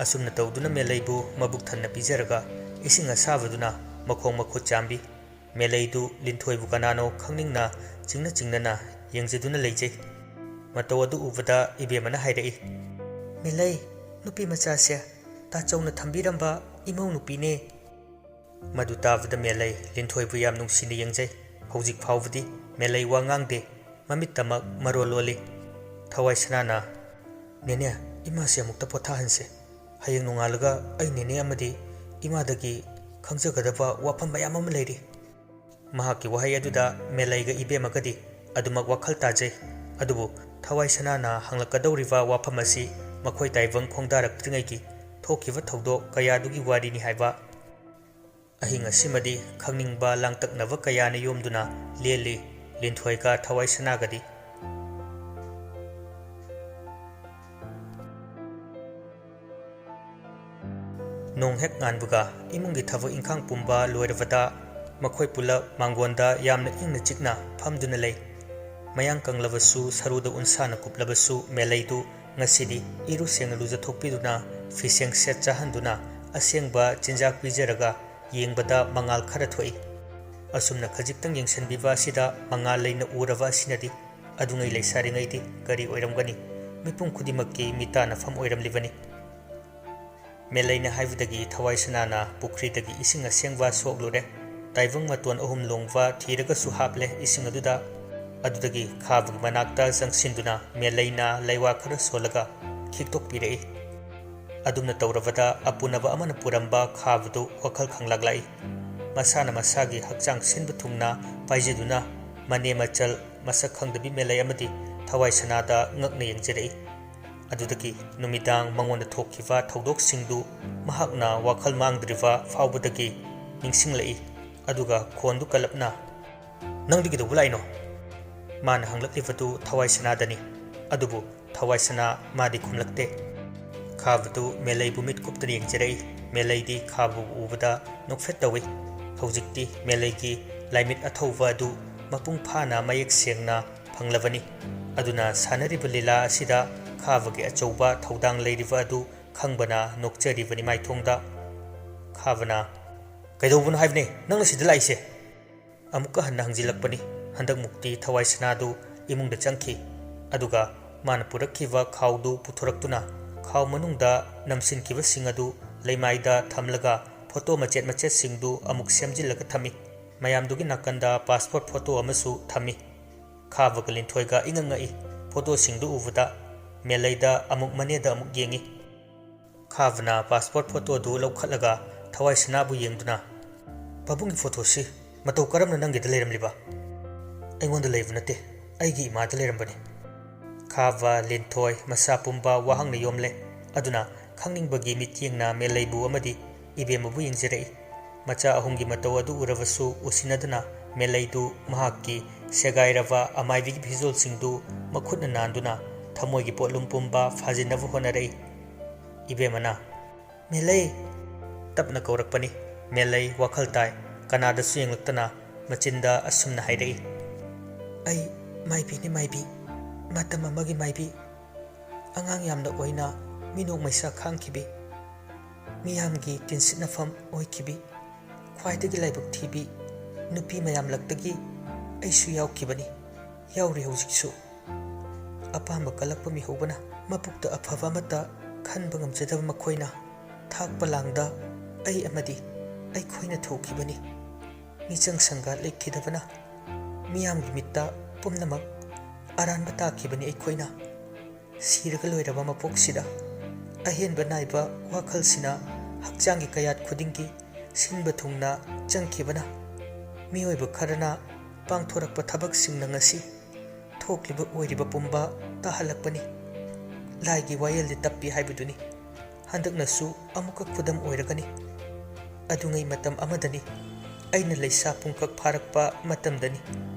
ꯑꯁꯨꯝꯅ ꯇꯧꯗꯨꯅ ꯃꯦꯂꯩꯕꯨ ꯃꯕꯨꯛ ꯊꯟꯅ ꯄꯤꯖꯔꯒ ꯏꯁꯤꯡ ꯑꯁꯥꯕꯗꯨꯅ ꯃꯈꯣꯡ ꯃꯈꯨꯠ ꯆꯥꯝꯕꯤ꯫ ꯃꯦꯂꯩꯗꯨ ꯂꯤꯟꯊꯣꯏꯕꯨ ꯀꯅꯥꯅꯣ ꯈꯪꯅꯤꯡꯅ ꯆꯤꯡꯅ ꯆꯤꯡꯅꯅ ꯌꯦꯡꯖꯗꯨꯅ ꯂꯩꯖꯩ꯫ ꯃꯇꯧ ꯑꯗꯨ ꯎꯕꯗ ꯏꯕꯦꯝꯃꯅ ꯍꯥꯏꯔꯛꯏ, "ꯃꯦꯂꯩ, ꯅꯨꯄꯤ ꯃꯆꯥꯁꯦ ꯇꯥꯆꯧꯅ ꯊꯝꯕꯤꯔꯝꯕ ꯏꯃꯧ ꯅꯨꯄꯤꯅꯦ꯫" ꯃꯗꯨ ꯇꯥꯕꯗ ꯃꯦꯂꯩ ꯂꯤꯟꯊꯣꯏꯕꯨ ꯌꯥꯝ ꯅꯨꯡꯁꯤꯅ ꯌꯦꯡꯖꯩ꯫ ꯍꯧꯖꯤꯛ ꯐꯥꯎꯕꯗꯤ ꯃꯦꯂꯩ ꯋꯥ ꯉꯥꯡꯗꯦ, ꯃꯃꯤꯠꯇꯃꯛ ꯃꯔꯣꯜ ꯂꯣꯜꯂꯤ꯫ ꯊꯋꯥꯏꯁꯅꯥꯅ, "ꯅꯦꯅꯦ, ꯏꯃꯥꯁꯦ ꯑꯃꯨꯛꯇ ꯄꯣꯊꯥꯍꯟꯁꯦ꯫ ꯍꯌꯦꯡ ꯅꯣꯡꯉꯥꯜꯂꯒ ꯑꯩ ꯅꯦꯅꯦ ꯑꯃꯗꯤ ꯏꯃꯥꯗꯒꯤ ꯈꯪꯖꯒꯗꯕ ꯋꯥꯐꯝ ꯃꯌꯥꯝ ꯑꯃ ꯂꯩꯔꯤ꯫ ꯃꯍꯥꯛꯀꯤ ꯋꯥꯍꯩ ꯑꯗꯨꯗ ꯃꯦꯂꯩꯒ ꯏꯕꯦꯝꯃꯒꯗꯤ ꯑꯗꯨꯃꯛ ꯋꯥꯈꯜ ꯇꯥꯖꯩ꯫ ꯑꯗꯨꯕꯨ ꯊꯋꯥꯏ ꯁꯅꯥꯅ ꯍꯪꯂꯛꯀꯗꯧꯔꯤꯕ ꯋꯥꯐꯝ ꯑꯁꯤ ꯃꯈꯣꯏ ꯇꯥꯏꯕꯪ ꯈꯣꯡꯗꯥꯔꯛꯇ꯭ꯔꯤꯉꯩꯒꯤ ꯊꯣꯛꯈꯤꯕ ꯊꯧꯗꯣꯛ ꯀꯌꯥꯗꯨꯒꯤ ꯋꯥꯔꯤꯅꯤ ꯍꯥꯏꯕ꯫ ꯑꯍꯤꯡ ꯑꯁꯤꯃꯗꯤ ꯈꯪꯅꯤꯡꯕ ꯂꯥꯡꯇꯛꯅꯕ ꯀꯌꯥꯅ ꯌꯣꯝꯗꯨꯅ ꯂꯦꯜꯂꯤ ꯂꯤꯟꯊꯣꯏꯒ ꯊꯋꯥꯏ ꯁꯅꯥꯒꯗꯤ꯫ ꯅꯣꯡ ꯍꯦꯛ ꯉꯥꯟꯕꯒ ꯏꯃꯨꯡꯒꯤ ꯊꯕꯛ ꯏꯪꯈꯥꯡ ꯄꯨꯝꯕ ꯂꯣꯏꯔꯕꯗ ꯃꯈꯣꯏ ꯄꯨꯂꯞ ꯃꯥꯡꯒꯣꯟꯗ ꯌꯥꯝꯅ ꯏꯪꯅ ꯆꯤꯛꯅ ꯐꯝꯗꯨꯅ ꯂꯩ꯫ ꯃꯌꯥꯡ ꯀꯪꯂꯕꯁꯨ, ꯁꯔꯨꯗ ꯎꯟꯁꯥꯅ ꯀꯨꯞꯂꯕꯁꯨ ꯃꯦꯂꯩꯗꯨ ꯉꯁꯤꯗꯤ ꯏꯔꯨ ꯁꯦꯡꯅ ꯂꯨꯖꯊꯣꯛꯄꯤꯗꯨꯅ, ꯐꯤꯁꯦꯡ ꯁꯦꯠ ꯆꯥꯍꯟꯗꯨꯅ, ꯑꯁꯦꯡꯕ ꯆꯤꯟꯖꯥꯛ ꯄꯤꯖꯔꯒ ꯌꯦꯡꯕꯗ ꯃꯉꯥꯜ ꯈꯔ ꯊꯣꯛꯏ꯫ ꯑꯁꯨꯝꯅ ꯈꯖꯤꯛꯇꯪ ꯌꯦꯡꯁꯤꯟꯕꯤꯕ ꯑꯁꯤꯗ ꯃꯉꯥꯜ ꯂꯩꯅ ꯎꯔꯕ ꯑꯁꯤꯅꯗꯤ ꯑꯗꯨꯉꯩ ꯂꯩꯁꯥꯔꯤꯉꯩꯗꯤ ꯀꯔꯤ ꯑꯣꯏꯔꯝꯒꯅꯤ? ꯃꯤꯄꯨꯝ ꯈꯨꯗꯤꯡꯃꯛꯀꯤ ꯃꯤꯇꯥꯅꯐꯝ ꯑꯣꯏꯔꯝꯂꯤꯕꯅꯤ꯫ ꯃꯦꯂꯩꯅ ꯍꯥꯏꯕꯗꯒꯤ ꯊꯋꯥꯏ ꯁꯅꯥꯅ ꯄꯨꯈ꯭ꯔꯤꯗꯒꯤ ꯏꯁꯤꯡ ꯑꯁꯦꯡꯕ ꯁꯣꯛꯂꯨꯔꯦ꯫ ꯇꯥꯏꯕꯪ ꯃꯇꯣꯟ ꯑꯍꯨꯝ ꯂꯣꯡꯕ ꯊꯤꯔꯒꯁꯨ ꯍꯥꯞꯂꯦ ꯏꯁꯤꯡ ꯑꯗꯨꯗ꯫ ꯑꯗꯨꯗꯒꯤ ꯈꯥꯕꯒꯤ ꯃꯅꯥꯛꯇ ꯆꯪꯁꯤꯟꯗꯨꯅ ꯃꯦꯂꯩꯅ ꯂꯩꯋꯥ ꯈꯔ ꯁꯣꯜꯂꯒ ꯈꯤꯛꯇꯣꯛꯄꯤꯔꯛꯏ꯫ ꯑꯗꯨꯝꯅ ꯇꯧꯔꯕꯗ ꯑꯄꯨꯅꯕ ꯑꯃꯅ ꯄꯨꯔꯝꯕ ꯈꯥꯕꯗꯨ ꯋꯥꯈꯜ ꯈꯪꯂꯥꯛ ꯂꯥꯛꯏ꯫ ꯃꯁꯥꯅ ꯃꯁꯥꯒꯤ ꯍꯛꯆꯥꯡ ꯁꯤꯟꯕ ꯊꯨꯡꯅ ꯄꯥꯏꯖꯗꯨꯅ ꯃꯅꯦ ꯃꯆꯜ ꯃꯁꯛ ꯈꯪꯗꯕꯤ ꯃꯦꯂꯩ ꯑꯃꯗꯤ ꯊꯋꯥꯏ ꯁꯅꯥꯗ ꯉꯛꯅ ꯌꯦꯡꯖꯔꯛꯏ꯫ ꯑꯗꯨꯗꯒꯤ ꯅꯨꯃꯤꯗꯥꯡ ꯃꯉꯣꯟꯗ ꯊꯣꯛꯈꯤꯕ ꯊꯧꯗꯣꯛꯁꯤꯡꯗꯨ ꯃꯍꯥꯛꯅ ꯋꯥꯈꯜ ꯃꯥꯡꯗ꯭ꯔꯤꯕ ꯐꯥꯎꯕꯗꯒꯤ ꯅꯤꯡꯁꯤꯡꯂꯛꯏ꯫ ꯑꯗꯨꯒ ꯈꯣꯟꯗꯨ ꯀꯜꯂꯞꯅ, "ꯅꯪꯗꯤ ꯀꯩꯗꯧꯕ ꯂꯥꯛꯏꯅꯣ?" ꯃꯥꯅ ꯍꯪꯂꯛꯂꯤꯕꯗꯨ ꯊꯋꯥꯏ ꯁꯅꯥꯗꯅꯤ꯫ ꯑꯗꯨꯕꯨ ꯊꯋꯥꯏ ꯁꯅꯥ ꯃꯥꯗꯤ ꯈꯨꯝꯂꯛꯇꯦ꯫ ꯈꯥꯕꯗꯨ ꯃꯦꯂꯩꯕꯨ ꯃꯤꯠ ꯀꯨꯞꯇꯅ ꯌꯦꯡꯖꯔꯛꯏ꯫ ꯃꯦꯂꯩꯗꯤ ꯈꯥꯕꯕꯨ ꯎꯕꯗ ꯅꯣꯛꯐꯦꯠ ꯇꯧꯏ꯫ ꯍꯧꯖꯤꯛꯇꯤ ꯃꯦꯂꯩꯒꯤ ꯂꯥꯏꯃꯤꯠ ꯑꯊꯧꯕ ꯑꯗꯨ ꯃꯄꯨꯡ ꯐꯥꯅ ꯃꯌꯦꯛ ꯁꯦꯡꯅ ꯐꯪꯂꯕꯅꯤ꯫ ꯑꯗꯨꯅ ꯁꯥꯟꯅꯔꯤꯕ ꯂꯤꯂꯥ ꯑꯁꯤꯗ ꯈꯥꯕꯒꯤ ꯑꯆꯧꯕ ꯊꯧꯗꯥꯡ ꯂꯩꯔꯤꯕ ꯑꯗꯨ ꯈꯪꯕꯅ ꯅꯣꯛꯆꯔꯤꯕꯅꯤ ꯃꯥꯏꯊꯣꯡꯗ꯫ ꯈꯥꯕꯅ, "ꯀꯩꯗꯧꯕꯅꯣ ꯍꯥꯏꯕꯅꯦ ꯅꯪꯅ ꯁꯤꯗ ꯂꯥꯛꯏꯁꯦ?" ꯑꯃꯨꯛꯀ ꯍꯟꯅ ꯍꯪꯖꯤꯜꯂꯛꯄꯅꯤ꯫ ꯍꯟꯗꯛꯃꯨꯛꯇꯤ ꯊꯋꯥꯏ ꯁꯅꯥꯗꯨ ꯏꯃꯨꯡꯗ ꯆꯪꯈꯤ꯫ ꯑꯗꯨꯒ ꯃꯥꯅ ꯄꯨꯔꯛꯈꯤꯕ ꯈꯥꯎꯗꯨ ꯄꯨꯊꯣꯔꯛꯇꯨꯅ ꯈꯥꯎ ꯃꯅꯨꯡꯗ ꯅꯝꯁꯤꯟꯈꯤꯕꯁꯤꯡ ꯑꯗꯨ ꯂꯩꯃꯥꯏꯗ ꯊꯝꯂꯒ ꯐꯣꯇꯣ ꯃꯆꯦꯠ ꯃꯆꯦꯠꯁꯤꯡꯗꯨ ꯑꯃꯨꯛ ꯁꯦꯝꯖꯤꯜꯂꯒ ꯊꯝꯃꯤ꯫ ꯃꯌꯥꯝꯗꯨꯒꯤ ꯅꯥꯀꯟꯗ ꯄꯥꯁꯄꯣꯔꯠ ꯐꯣꯇꯣ ꯑꯃꯁꯨ ꯊꯝꯃꯤ꯫ ꯈꯥꯕꯒ ꯂꯤꯟꯊꯣꯏꯒ ꯏꯉꯛ ꯉꯛꯏ꯫ ꯐꯣꯇꯣꯁꯤꯡꯗꯨ ꯎꯕꯗ ꯃꯦꯂꯩꯗ ꯑꯃꯨꯛ ꯃꯅꯦꯗ ꯑꯃꯨꯛ ꯌꯦꯡꯏ꯫ ꯈꯥꯕꯅ ꯄꯥꯁꯄꯣꯔꯠ ꯐꯣꯇꯣꯗꯨ ꯂꯧꯈꯠꯂꯒ ꯊꯋꯥꯏ ꯁꯅꯥꯕꯨ ꯌꯦꯡꯗꯨꯅ, "ꯄꯥꯕꯨꯡꯒꯤ ꯐꯣꯇꯣꯁꯤ ꯃꯇꯧ ꯀꯔꯝꯅ ꯅꯪꯒꯤꯗ ꯂꯩꯔꯝꯂꯤꯕ?" "ꯑꯩꯉꯣꯟꯗ ꯂꯩꯕ ꯅꯠꯇꯦ, ꯑꯩꯒꯤ ꯏꯃꯥꯗ ꯂꯩꯔꯝꯕꯅꯤ꯫" ꯈꯥꯕ, ꯂꯤꯟꯊꯣꯏ, ꯃꯁꯥ ꯄꯨꯝꯕ ꯋꯥꯍꯪꯅ ꯌꯣꯝꯂꯦ꯫ ꯑꯗꯨꯅ ꯈꯪꯅꯤꯡꯕꯒꯤ ꯃꯤꯠꯌꯦꯡꯅ ꯃꯦꯂꯩꯕꯨ ꯑꯃꯗꯤ ꯏꯕꯦꯝꯃꯕꯨ ꯌꯦꯡꯖꯔꯛꯏ꯫ ꯃꯆꯥ ꯑꯍꯨꯝꯒꯤ ꯃꯇꯧ ꯑꯗꯨ ꯎꯔꯕꯁꯨ ꯎꯁꯤꯟꯅꯗꯨꯅ ꯃꯦꯂꯩꯗꯨ ꯃꯍꯥꯛꯀꯤ ꯁꯦꯒꯥꯏꯔꯕ ꯑꯃꯥꯏꯕꯤꯒꯤ ꯐꯤꯖꯣꯜꯁꯤꯡꯗꯨ ꯃꯈꯨꯠꯅ ꯅꯥꯟꯗꯨꯅ ꯊꯃꯣꯏꯒꯤ ꯄꯣꯠꯂꯨꯝ ꯄꯨꯝꯕ ꯐꯥꯖꯤꯟꯅꯕ ꯍꯣꯠꯅꯔꯛꯏ꯫ ꯏꯕꯦꯝꯃꯅ, "ꯃꯦꯂꯩ!" ꯇꯞꯅ ꯀꯧꯔꯛꯄꯅꯤ꯫ ꯃꯦꯂꯩ ꯋꯥꯈꯜ ꯇꯥꯏ꯫ ꯀꯅꯥꯗꯁꯨ ꯌꯦꯡꯂꯛꯇꯅ ꯃꯆꯤꯟꯗ ꯑꯁꯨꯝꯅ ꯍꯥꯏꯔꯛꯏ, "ꯑꯩ ꯃꯥꯏꯕꯤꯅꯤ, ꯃꯥꯏꯕꯤ꯫ ꯃꯇꯝ ꯑꯃꯒꯤ ꯃꯥꯏꯕꯤ꯫ ꯑꯉꯥꯡ ꯌꯥꯝꯅ ꯑꯣꯏꯅ ꯃꯤꯅꯣꯛ ꯃꯩꯁꯥ ꯈꯥꯡꯈꯤꯕꯤ꯫ ꯃꯤꯌꯥꯝꯒꯤ ꯇꯤꯟꯁꯤꯠꯅꯐꯝ ꯑꯣꯏꯈꯤꯕꯤ꯫ ꯈ꯭ꯋꯥꯏꯗꯒꯤ ꯂꯥꯏꯕꯛ ꯊꯤꯕꯤ ꯅꯨꯄꯤ ꯃꯌꯥꯝꯂꯛꯇꯒꯤ ꯑꯩꯁꯨ ꯌꯥꯎꯈꯤꯕꯅꯤ꯫ ꯌꯥꯎꯔꯤ ꯍꯧꯖꯤꯛꯁꯨ꯫" ꯑꯄꯥꯝꯕ ꯀꯜꯂꯛꯄ ꯃꯤꯍꯧꯕꯅ ꯃꯄꯨꯛꯇ ꯑꯐꯕ ꯑꯃꯠꯇ ꯈꯟꯕ ꯉꯝꯖꯗꯕ ꯃꯈꯣꯏꯅ ꯊꯥꯛꯄ ꯂꯥꯡꯗ ꯑꯩ ꯑꯃꯗꯤ ꯑꯩꯈꯣꯏꯅ ꯊꯣꯛꯈꯤꯕꯅꯤ꯫ ꯃꯤꯆꯪ ꯁꯪꯒꯥ ꯂꯩꯈꯤꯗꯕꯅ ꯃꯤꯌꯥꯝꯒꯤ ꯃꯤꯠꯇ ꯄꯨꯝꯅꯃꯛ ꯑꯔꯥꯟꯕ ꯇꯥꯈꯤꯕꯅꯤ ꯑꯩꯈꯣꯏꯅ꯫ ꯁꯤꯔꯒ ꯂꯣꯏꯔꯕ ꯃꯄꯣꯛꯁꯤꯗ ꯑꯍꯦꯟꯕ ꯅꯥꯏꯕ ꯋꯥꯈꯜꯁꯤꯅ ꯍꯛꯆꯥꯡꯒꯤ ꯀꯌꯥꯠ ꯈꯨꯗꯤꯡꯒꯤ ꯁꯤꯟꯕ ꯊꯨꯡꯅ ꯆꯪꯈꯤꯕꯅ ꯃꯤꯑꯣꯏꯕ ꯈꯔꯅ ꯄꯥꯡꯊꯣꯔꯛꯄ ꯊꯕꯛꯁꯤꯡꯅ ꯉꯁꯤ ꯊꯣꯛꯂꯤꯕ ꯑꯣꯏꯔꯤꯕ ꯄꯨꯝꯕ ꯇꯥꯍꯜꯂꯛꯄꯅꯤ꯫ ꯂꯥꯏꯒꯤ ꯋꯥꯌꯦꯜꯗꯤ ꯇꯞꯄꯤ ꯍꯥꯏꯕꯗꯨꯅꯤ꯫ ꯍꯟꯗꯛꯅꯁꯨ ꯑꯃꯨꯛꯀ ꯈꯨꯗꯝ ꯑꯣꯏꯔꯒꯅꯤ꯫ ꯑꯗꯨꯉꯩ ꯃꯇꯝ ꯑꯃꯗꯅꯤ, ꯑꯩꯅ ꯂꯩꯁꯥ ꯄꯨꯡꯀꯛ ꯐꯥꯔꯛꯄ ꯃꯇꯝꯗꯅꯤ꯫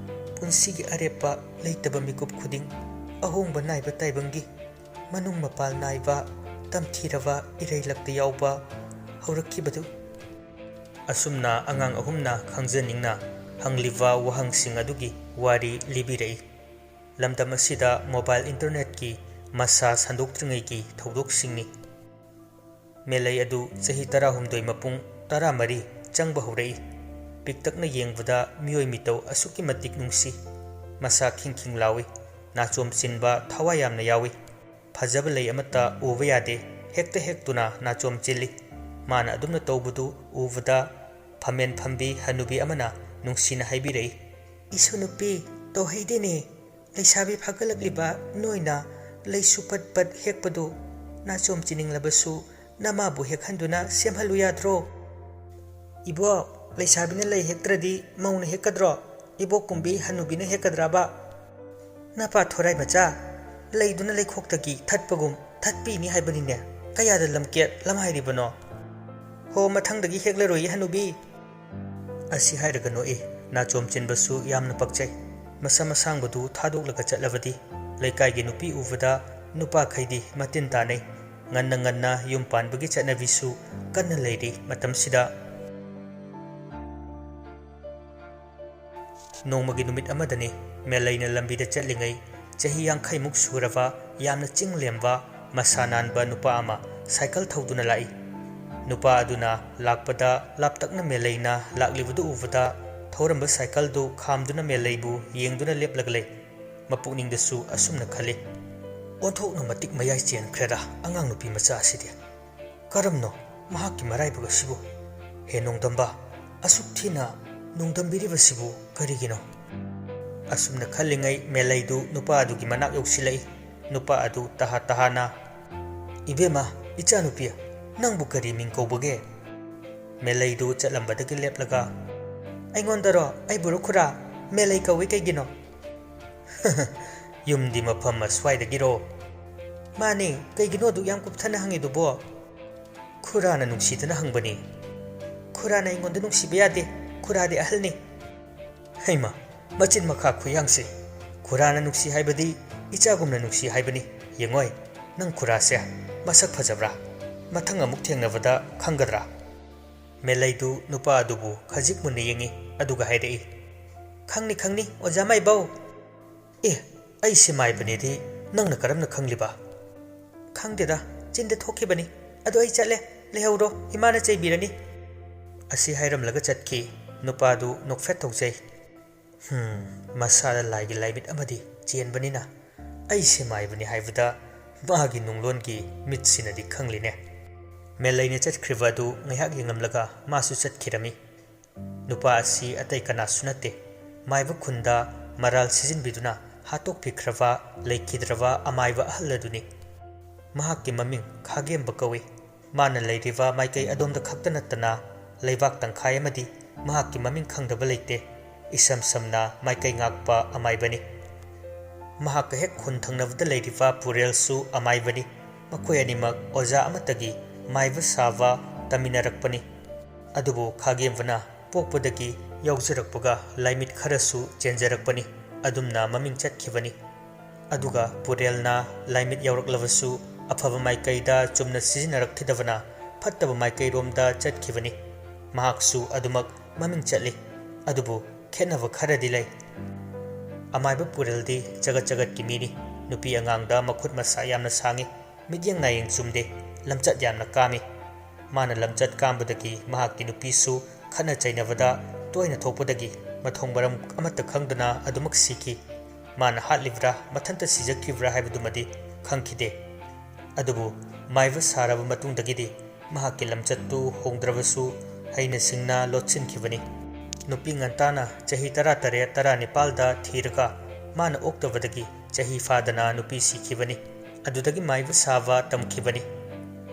ꯄꯨꯟꯁꯤꯒꯤ ꯑꯔꯦꯞꯄ ꯂꯩꯇꯕ ꯃꯤꯀꯨꯞ ꯈꯨꯗꯤꯡ ꯑꯍꯣꯡꯕ ꯅꯥꯏꯕ ꯇꯥꯏꯕꯪꯒꯤ ꯃꯅꯨꯡ ꯃꯄꯥꯜ ꯅꯥꯏꯕ ꯇꯝꯊꯤꯔꯕ ꯏꯔꯩꯂꯛꯇ ꯌꯥꯎꯕ ꯍꯧꯔꯛꯈꯤꯕꯗꯨ꯫ ꯑꯁꯨꯝꯅ ꯑꯉꯥꯡ ꯑꯍꯨꯝꯅ ꯈꯪꯖꯅꯤꯡꯅ ꯍꯪꯂꯤꯕ ꯋꯥꯍꯪꯁꯤꯡ ꯑꯗꯨꯒꯤ ꯋꯥꯔꯤ ꯂꯤꯕꯤꯔꯛꯏ꯫ ꯂꯝꯗꯝ ꯑꯁꯤꯗ ꯃꯣꯕꯥꯏꯜ ꯏꯟꯇꯔꯅꯦꯠꯀꯤ ꯃꯁꯥ ꯁꯟꯗꯣꯛꯇ꯭ꯔꯤꯉꯩꯒꯤ ꯊꯧꯗꯣꯛꯁꯤꯡꯅꯤ꯫ ꯃꯦꯂꯩ ꯑꯗꯨ ꯆꯍꯤ ꯇꯔꯥꯍꯨꯝꯗꯣꯏ ꯃꯄꯨꯡ ꯇꯔꯥꯃꯔꯤ ꯆꯪꯕ ꯍꯧꯔꯛꯏ꯫ ꯄꯤꯛꯇꯛꯅ ꯌꯦꯡꯕꯗ ꯃꯤꯑꯣꯏ ꯃꯤꯇꯧ ꯑꯁꯨꯛꯀꯤ ꯃꯇꯤꯛ ꯅꯨꯡꯁꯤ꯫ ꯃꯁꯥ ꯈꯤꯡ ꯈꯤꯡ ꯂꯥꯎꯏ꯫ ꯅꯥꯆꯣꯝ ꯆꯤꯟꯕ ꯊꯋꯥꯏ ꯌꯥꯝꯅ ꯌꯥꯎꯏ꯫ ꯐꯖꯕ ꯂꯩ ꯑꯃꯠꯇ ꯎꯕ ꯌꯥꯗꯦ꯫ ꯍꯦꯛꯇ ꯍꯦꯛꯇꯨꯅ ꯅꯥꯆꯣꯝ ꯆꯤꯜꯂꯤ꯫ ꯃꯥꯅ ꯑꯗꯨꯝꯅ ꯇꯧꯕꯗꯨ ꯎꯕꯗ ꯐꯝꯃꯦꯟ ꯐꯝꯕꯤ ꯍꯅꯨꯕꯤ ꯑꯃꯅ ꯅꯨꯡꯁꯤꯅ ꯍꯥꯏꯕꯤꯔꯛꯏ, "ꯏꯁꯨ ꯅꯨꯄꯤ, ꯇꯧꯍꯩꯗꯦꯅꯦ꯫ ꯂꯩꯁꯥꯕꯤ ꯐꯥꯒꯠꯂꯛꯂꯤꯕ ꯅꯣꯏꯅ ꯂꯩꯁꯨ ꯄꯠ ꯄꯠ ꯍꯦꯛꯄꯗꯨ ꯅꯥꯆꯣꯝ ꯆꯤꯅꯤꯡꯂꯕꯁꯨ ꯅꯃꯥꯕꯨ ꯍꯦꯛꯍꯟꯗꯨꯅ ꯁꯦꯝꯍꯜꯂꯨ ꯌꯥꯗ꯭ꯔꯣ?" "ꯏꯕꯣ, ꯂꯩꯁꯥꯕꯤꯅ ꯂꯩ ꯍꯦꯛꯇ꯭ꯔꯗꯤ ꯃꯧꯅ ꯍꯦꯛꯀꯗ꯭ꯔꯣ? ꯏꯕꯣꯛ ꯀꯨꯝꯕꯤ ꯍꯅꯨꯕꯤꯅ ꯍꯦꯛꯀꯗ꯭ꯔꯕ?" "ꯅꯄꯥ ꯊꯣꯔꯥꯏ ꯃꯆꯥ, ꯂꯩꯗꯨꯅ ꯂꯩꯈꯣꯛꯇꯒꯤ ꯊꯠꯄꯒꯨꯝ ꯊꯠꯄꯤꯅꯤ ꯍꯥꯏꯕꯅꯤꯅꯦ꯫ ꯀꯌꯥꯗ ꯂꯝꯀꯦꯠ ꯂꯝꯍꯥꯏꯔꯤꯕꯅꯣ?" "ꯍꯣ, ꯃꯊꯪꯗꯒꯤ ꯍꯦꯛꯂꯔꯣꯏꯌꯦ ꯍꯅꯨꯕꯤ꯫" ꯑꯁꯤ ꯍꯥꯏꯔꯒ ꯅꯣꯛꯏ꯫ ꯅꯥꯆꯣꯝ ꯆꯤꯟꯕꯁꯨ ꯌꯥꯝꯅ ꯄꯛꯆꯩ꯫ ꯃꯁꯝ ꯑꯁꯥꯡꯕꯗꯨ ꯊꯥꯗꯣꯛꯂꯒ ꯆꯠꯂꯕꯗꯤ ꯂꯩꯀꯥꯏꯒꯤ ꯅꯨꯄꯤ ꯎꯕꯗ ꯅꯨꯄꯥꯈꯩꯗꯤ ꯃꯇꯤꯟ ꯇꯥꯅꯩ꯫ ꯉꯟꯅ ꯉꯟꯅ ꯌꯨꯝ ꯄꯥꯟꯕꯒꯤ ꯆꯠꯅꯕꯤꯁꯨ ꯀꯟꯅ ꯂꯩꯔꯤ ꯃꯇꯝꯁꯤꯗ꯫ ꯅꯣꯡꯃꯒꯤ ꯅꯨꯃꯤꯠ ꯑꯃꯗꯅꯤ, ꯃꯦꯂꯩꯅ ꯂꯝꯕꯤꯗ ꯆꯠꯂꯤꯉꯩ ꯆꯍꯤ ꯌꯥꯡꯈꯩꯃꯨꯛ ꯁꯨꯔꯕ ꯌꯥꯝꯅ ꯆꯤꯡ ꯂꯦꯝꯕ ꯃꯁꯥ ꯅꯥꯟꯕ ꯅꯨꯄꯥ ꯑꯃ ꯁꯥꯏꯀꯜ ꯊꯧꯗꯨꯅ ꯂꯥꯛꯏ꯫ ꯅꯨꯄꯥ ꯑꯗꯨꯅ ꯂꯥꯛꯄꯗ ꯂꯥꯞꯇꯛꯅ ꯃꯦꯂꯩꯅ ꯂꯥꯛꯂꯤꯕꯗꯨ ꯎꯕꯗ ꯊꯧꯔꯝꯕ ꯁꯥꯏꯀꯜꯗꯨ ꯈꯥꯝꯗꯨꯅ ꯃꯦꯂꯩꯕꯨ ꯌꯦꯡꯗꯨꯅ ꯂꯦꯞꯂꯒ ꯂꯩ꯫ ꯃꯄꯨꯛꯅꯤꯡꯗꯁꯨ ꯑꯁꯨꯝꯅ ꯈꯜꯂꯤ, "ꯑꯣꯟꯊꯣꯛꯅ ꯃꯇꯤꯛ ꯃꯌꯥꯏ ꯆꯦꯟꯈ꯭ꯔꯦꯗ ꯑꯉꯥꯡ ꯅꯨꯄꯤ ꯃꯆꯥ ꯑꯁꯤꯗꯤ꯫ ꯀꯔꯝꯅꯣ ꯃꯍꯥꯛꯀꯤ ꯃꯔꯥꯏꯕꯛ ꯑꯁꯤꯕꯨ? ꯍꯦ ꯅꯣꯡꯗꯝꯕ, ꯑꯁꯨꯛ ꯊꯤꯅ ꯅꯣꯡꯗꯝꯕꯤꯔꯤꯕꯁꯤꯕꯨ ꯀꯔꯤꯒꯤꯅꯣ?" ꯑꯁꯨꯝꯅ ꯈꯜꯂꯤꯉꯩ ꯃꯦꯂꯩꯗꯨ ꯅꯨꯄꯥ ꯑꯗꯨꯒꯤ ꯃꯅꯥꯛ ꯌꯧꯁꯤꯜꯂꯛꯏ꯫ ꯅꯨꯄꯥ ꯑꯗꯨ ꯇꯍꯥ ꯇꯍꯥꯅ, "ꯏꯕꯦꯝꯃ, ꯏꯆꯥꯅꯨꯄꯤ, ꯅꯪꯕꯨ ꯀꯔꯤ ꯃꯤꯡ ꯀꯧꯕꯒꯦ?" ꯃꯦꯂꯩꯗꯨ ꯆꯠꯂꯝꯕꯗꯒꯤ ꯂꯦꯞꯂꯒ, "ꯑꯩꯉꯣꯟꯗꯔꯣ? ꯑꯩꯕꯨꯔꯣ ꯈꯨꯔꯥ? ꯃꯦꯂꯩ ꯀꯧꯏ ꯀꯩꯒꯤꯅꯣ?" "ꯌꯨꯝꯗꯤ ꯃꯐꯝ ꯑꯁ꯭ꯋꯥꯏꯗꯒꯤꯔꯣ?" "ꯃꯥꯅꯦ, ꯀꯩꯒꯤꯅꯣ ꯑꯗꯨꯛ ꯌꯥꯝ ꯀꯨꯞꯊꯅ ꯍꯪꯉꯤꯗꯨꯕꯣ?" "ꯈꯨꯔꯥꯅ ꯅꯨꯡꯁꯤꯗꯅ ꯍꯪꯕꯅꯤ꯫" "ꯈꯨꯔꯥꯅ ꯑꯩꯉꯣꯟꯗ ꯅꯨꯡꯁꯤꯕ ꯌꯥꯗꯦ, ꯈꯨꯔꯥꯗꯤ ꯑꯍꯜꯅꯤ꯫" ꯍꯩꯃ, ꯃꯆꯤꯟ ꯃꯈꯥ ꯈꯨꯌꯥꯡꯁꯦ! ꯈꯨꯔꯥꯅ ꯅꯨꯡꯁꯤ ꯍꯥꯏꯕꯗꯤ ꯏꯆꯥꯒꯨꯝꯅ ꯅꯨꯡꯁꯤ ꯍꯥꯏꯕꯅꯤ꯫ ꯌꯦꯡꯉꯣꯏ, ꯅꯪ ꯈꯨꯔꯥꯁꯦ ꯃꯁꯛ ꯐꯖꯕ꯭ꯔꯥ? ꯃꯊꯪ ꯑꯃꯨꯛ ꯊꯦꯡꯅꯕꯗ ꯈꯪꯒꯗ꯭ꯔꯥ? ꯃꯦꯂꯩꯗꯨ ꯅꯨꯄꯥ ꯑꯗꯨꯕꯨ ꯈꯖꯤꯛ ꯃꯨꯟꯅ ꯌꯦꯡꯉꯤ, ꯑꯗꯨꯒ ꯍꯥꯏꯔꯛꯏ, "ꯈꯪꯅꯤ, ꯈꯪꯅꯤ, ꯑꯣꯖꯥ ꯃꯥꯏꯕꯧ꯫" "ꯑꯦ, ꯑꯩꯁꯦ ꯃꯥꯏꯕꯅꯦꯗꯤ ꯅꯪꯅ ꯀꯔꯝꯅ ꯈꯪꯂꯤꯕ?" "ꯈꯪꯗꯦꯗ, ꯆꯤꯟꯗ ꯊꯣꯛꯈꯤꯕꯅꯤ꯫ ꯑꯗꯣ ꯑꯩ ꯆꯠꯂꯦ, ꯂꯩꯍꯧꯔꯣ, ꯏꯃꯥꯅ ꯆꯩꯕꯤꯔꯅꯤ꯫" ꯑꯁꯤ ꯍꯥꯏꯔꯝꯂꯒ ꯆꯠꯈꯤ꯫ ꯅꯨꯄꯥꯗꯨ ꯅꯣꯛꯐꯦꯠ ꯇꯧꯖꯩ꯫ "ꯍꯝ, ꯃꯁꯥꯗ ꯂꯥꯏꯒꯤ ꯂꯥꯏꯃꯤꯠ ꯑꯃꯗꯤ ꯆꯦꯟꯕꯅꯤꯅ ꯑꯩꯁꯦ ꯃꯥꯏꯕꯅꯤ ꯍꯥꯏꯕꯗ ꯃꯥꯒꯤ ꯅꯨꯡꯂꯣꯟꯒꯤ ꯃꯤꯠꯁꯤꯅꯗꯤ ꯈꯪꯂꯤꯅꯦ꯫" ꯃꯦꯂꯩꯅ ꯆꯠꯈ꯭ꯔꯤꯕ ꯑꯗꯨ ꯉꯥꯏꯍꯥꯛ ꯌꯦꯡꯂꯝꯂꯒ ꯃꯥꯁꯨ ꯆꯠꯈꯤꯔꯝꯃꯤ꯫ ꯅꯨꯄꯥ ꯑꯁꯤ ꯑꯇꯩ ꯀꯅꯥꯁꯨ ꯅꯠꯇꯦ, ꯃꯥꯏꯕ ꯈꯨꯟꯗ ꯃꯔꯥꯜ ꯁꯤꯖꯤꯟꯕꯤꯗꯨꯅ ꯍꯥꯠꯇꯣꯛꯄꯤꯈ꯭ꯔꯕ ꯂꯩꯈꯤꯗ꯭ꯔꯕ ꯑꯃꯥꯏꯕ ꯑꯍꯜ ꯑꯗꯨꯅꯤ꯫ ꯃꯍꯥꯛꯀꯤ ꯃꯃꯤꯡ ꯈꯥꯒꯦꯝꯕ ꯀꯧꯏ꯫ ꯃꯥꯅ ꯂꯩꯔꯤꯕ ꯃꯥꯏꯀꯩ ꯑꯗꯣꯝꯗ ꯈꯛꯇ ꯅꯠꯇꯅ ꯂꯩꯕꯥꯛ ꯇꯪꯈꯥꯏ ꯑꯃꯗꯤ ꯃꯍꯥꯛꯀꯤ ꯃꯃꯤꯡ ꯈꯪꯗꯕ ꯂꯩꯇꯦ꯫ ꯏꯁꯝ ꯁꯝꯅ ꯃꯥꯏꯀꯩ ꯉꯥꯛꯄ ꯑꯃꯥꯏꯕꯅꯤ꯫ ꯃꯍꯥꯛꯀ ꯍꯦꯛ ꯈꯨꯟ ꯊꯪꯅꯕꯗ ꯂꯩꯔꯤꯕ ꯄꯨꯔꯦꯜꯁꯨ ꯑꯃꯥꯏꯕꯅꯤ꯫ ꯃꯈꯣꯏ ꯑꯅꯤꯃꯛ ꯑꯣꯖꯥ ꯑꯃꯠꯇꯒꯤ ꯃꯥꯏꯕ ꯁꯥꯕ ꯇꯝꯃꯤꯟꯅꯔꯛꯄꯅꯤ꯫ ꯑꯗꯨꯕꯨ ꯈꯥꯒꯦꯝꯕꯅ ꯄꯣꯛꯄꯗꯒꯤ ꯌꯥꯎꯖꯔꯛꯄꯒ ꯂꯥꯏꯃꯤꯠ ꯈꯔꯁꯨ ꯆꯦꯟꯖꯔꯛꯄꯅꯤ꯫ ꯑꯗꯨꯝꯅ ꯃꯃꯤꯡ ꯆꯠꯈꯤꯕꯅꯤ꯫ ꯑꯗꯨꯒ ꯄꯨꯔꯦꯜꯅ ꯂꯥꯏꯃꯤꯠ ꯌꯥꯎꯔꯛꯂꯕꯁꯨ ꯑꯐꯕ ꯃꯥꯏꯀꯩꯗ ꯆꯨꯝꯅ ꯁꯤꯖꯤꯟꯅꯔꯛꯈꯤꯗꯕꯅ ꯐꯠꯇꯕ ꯃꯥꯏꯀꯩꯔꯣꯝꯗ ꯆꯠꯈꯤꯕꯅꯤ꯫ ꯃꯍꯥꯛꯁꯨ ꯑꯗꯨꯃꯛ ꯃꯃꯤꯡ ꯆꯠꯂꯤ꯫ ꯑꯗꯨꯕꯨ ꯈꯦꯠꯅꯕ ꯈꯔꯗꯤ ꯂꯩ꯫ ꯑꯃꯥꯏꯕ ꯄꯨꯔꯦꯜꯗꯤ ꯆꯒꯠ ꯆꯒꯠꯀꯤ ꯃꯤꯅꯤ꯫ ꯅꯨꯄꯤ ꯑꯉꯥꯡꯗ ꯃꯈꯨꯠ ꯃꯁꯥ ꯌꯥꯝꯅ ꯁꯥꯡꯉꯤ꯫ ꯃꯤꯠꯌꯦꯡ ꯅꯥꯌꯦꯡ ꯆꯨꯝꯗꯦ꯫ ꯂꯝꯆꯠ ꯌꯥꯝꯅ ꯀꯥꯝꯃꯤ꯫ ꯃꯥꯅ ꯂꯝꯆꯠ ꯀꯥꯝꯕꯗꯒꯤ ꯃꯍꯥꯛꯀꯤ ꯅꯨꯄꯤꯁꯨ ꯈꯠꯅ ꯆꯩꯅꯕꯗ ꯇꯣꯏꯅ ꯊꯣꯛꯄꯗꯒꯤ ꯃꯊꯣꯡ ꯃꯔꯝ ꯑꯃꯠꯇ ꯈꯪꯗꯅ ꯑꯗꯨꯃꯛ ꯁꯤꯈꯤ꯫ ꯃꯥꯅ ꯍꯥꯠꯂꯤꯕ꯭ꯔꯥ ꯃꯊꯟꯇ ꯁꯤꯖꯈꯤꯕ꯭ꯔꯥ ꯍꯥꯏꯕꯗꯨꯃꯗꯤ ꯈꯪꯈꯤꯗꯦ꯫ ꯑꯗꯨꯕꯨ ꯃꯥꯏꯕ ꯁꯥꯔꯕ ꯃꯇꯨꯡꯗꯒꯤꯗꯤ ꯃꯍꯥꯛꯀꯤ ꯂꯝꯆꯠꯇꯨ ꯍꯣꯡꯗ꯭ꯔꯕꯁꯨ ꯍꯩꯅ ꯁꯤꯡꯅ ꯂꯣꯠꯁꯤꯟꯈꯤꯕꯅꯤ꯫ ꯅꯨꯄꯤ ꯉꯟꯇꯥꯅ ꯆꯍꯤ ꯇꯔꯥꯇꯔꯦꯠ ꯇꯔꯥꯅꯤꯄꯥꯜꯗ ꯊꯤꯔꯒ ꯃꯥꯅ ꯑꯣꯛꯇꯕꯗꯒꯤ ꯆꯍꯤ ꯐꯥꯗꯅ ꯅꯨꯄꯤ ꯁꯤꯈꯤꯕꯅꯤ꯫ ꯑꯗꯨꯗꯒꯤ ꯃꯥꯏꯕ ꯁꯥꯕ ꯇꯝꯈꯤꯕꯅꯤ꯫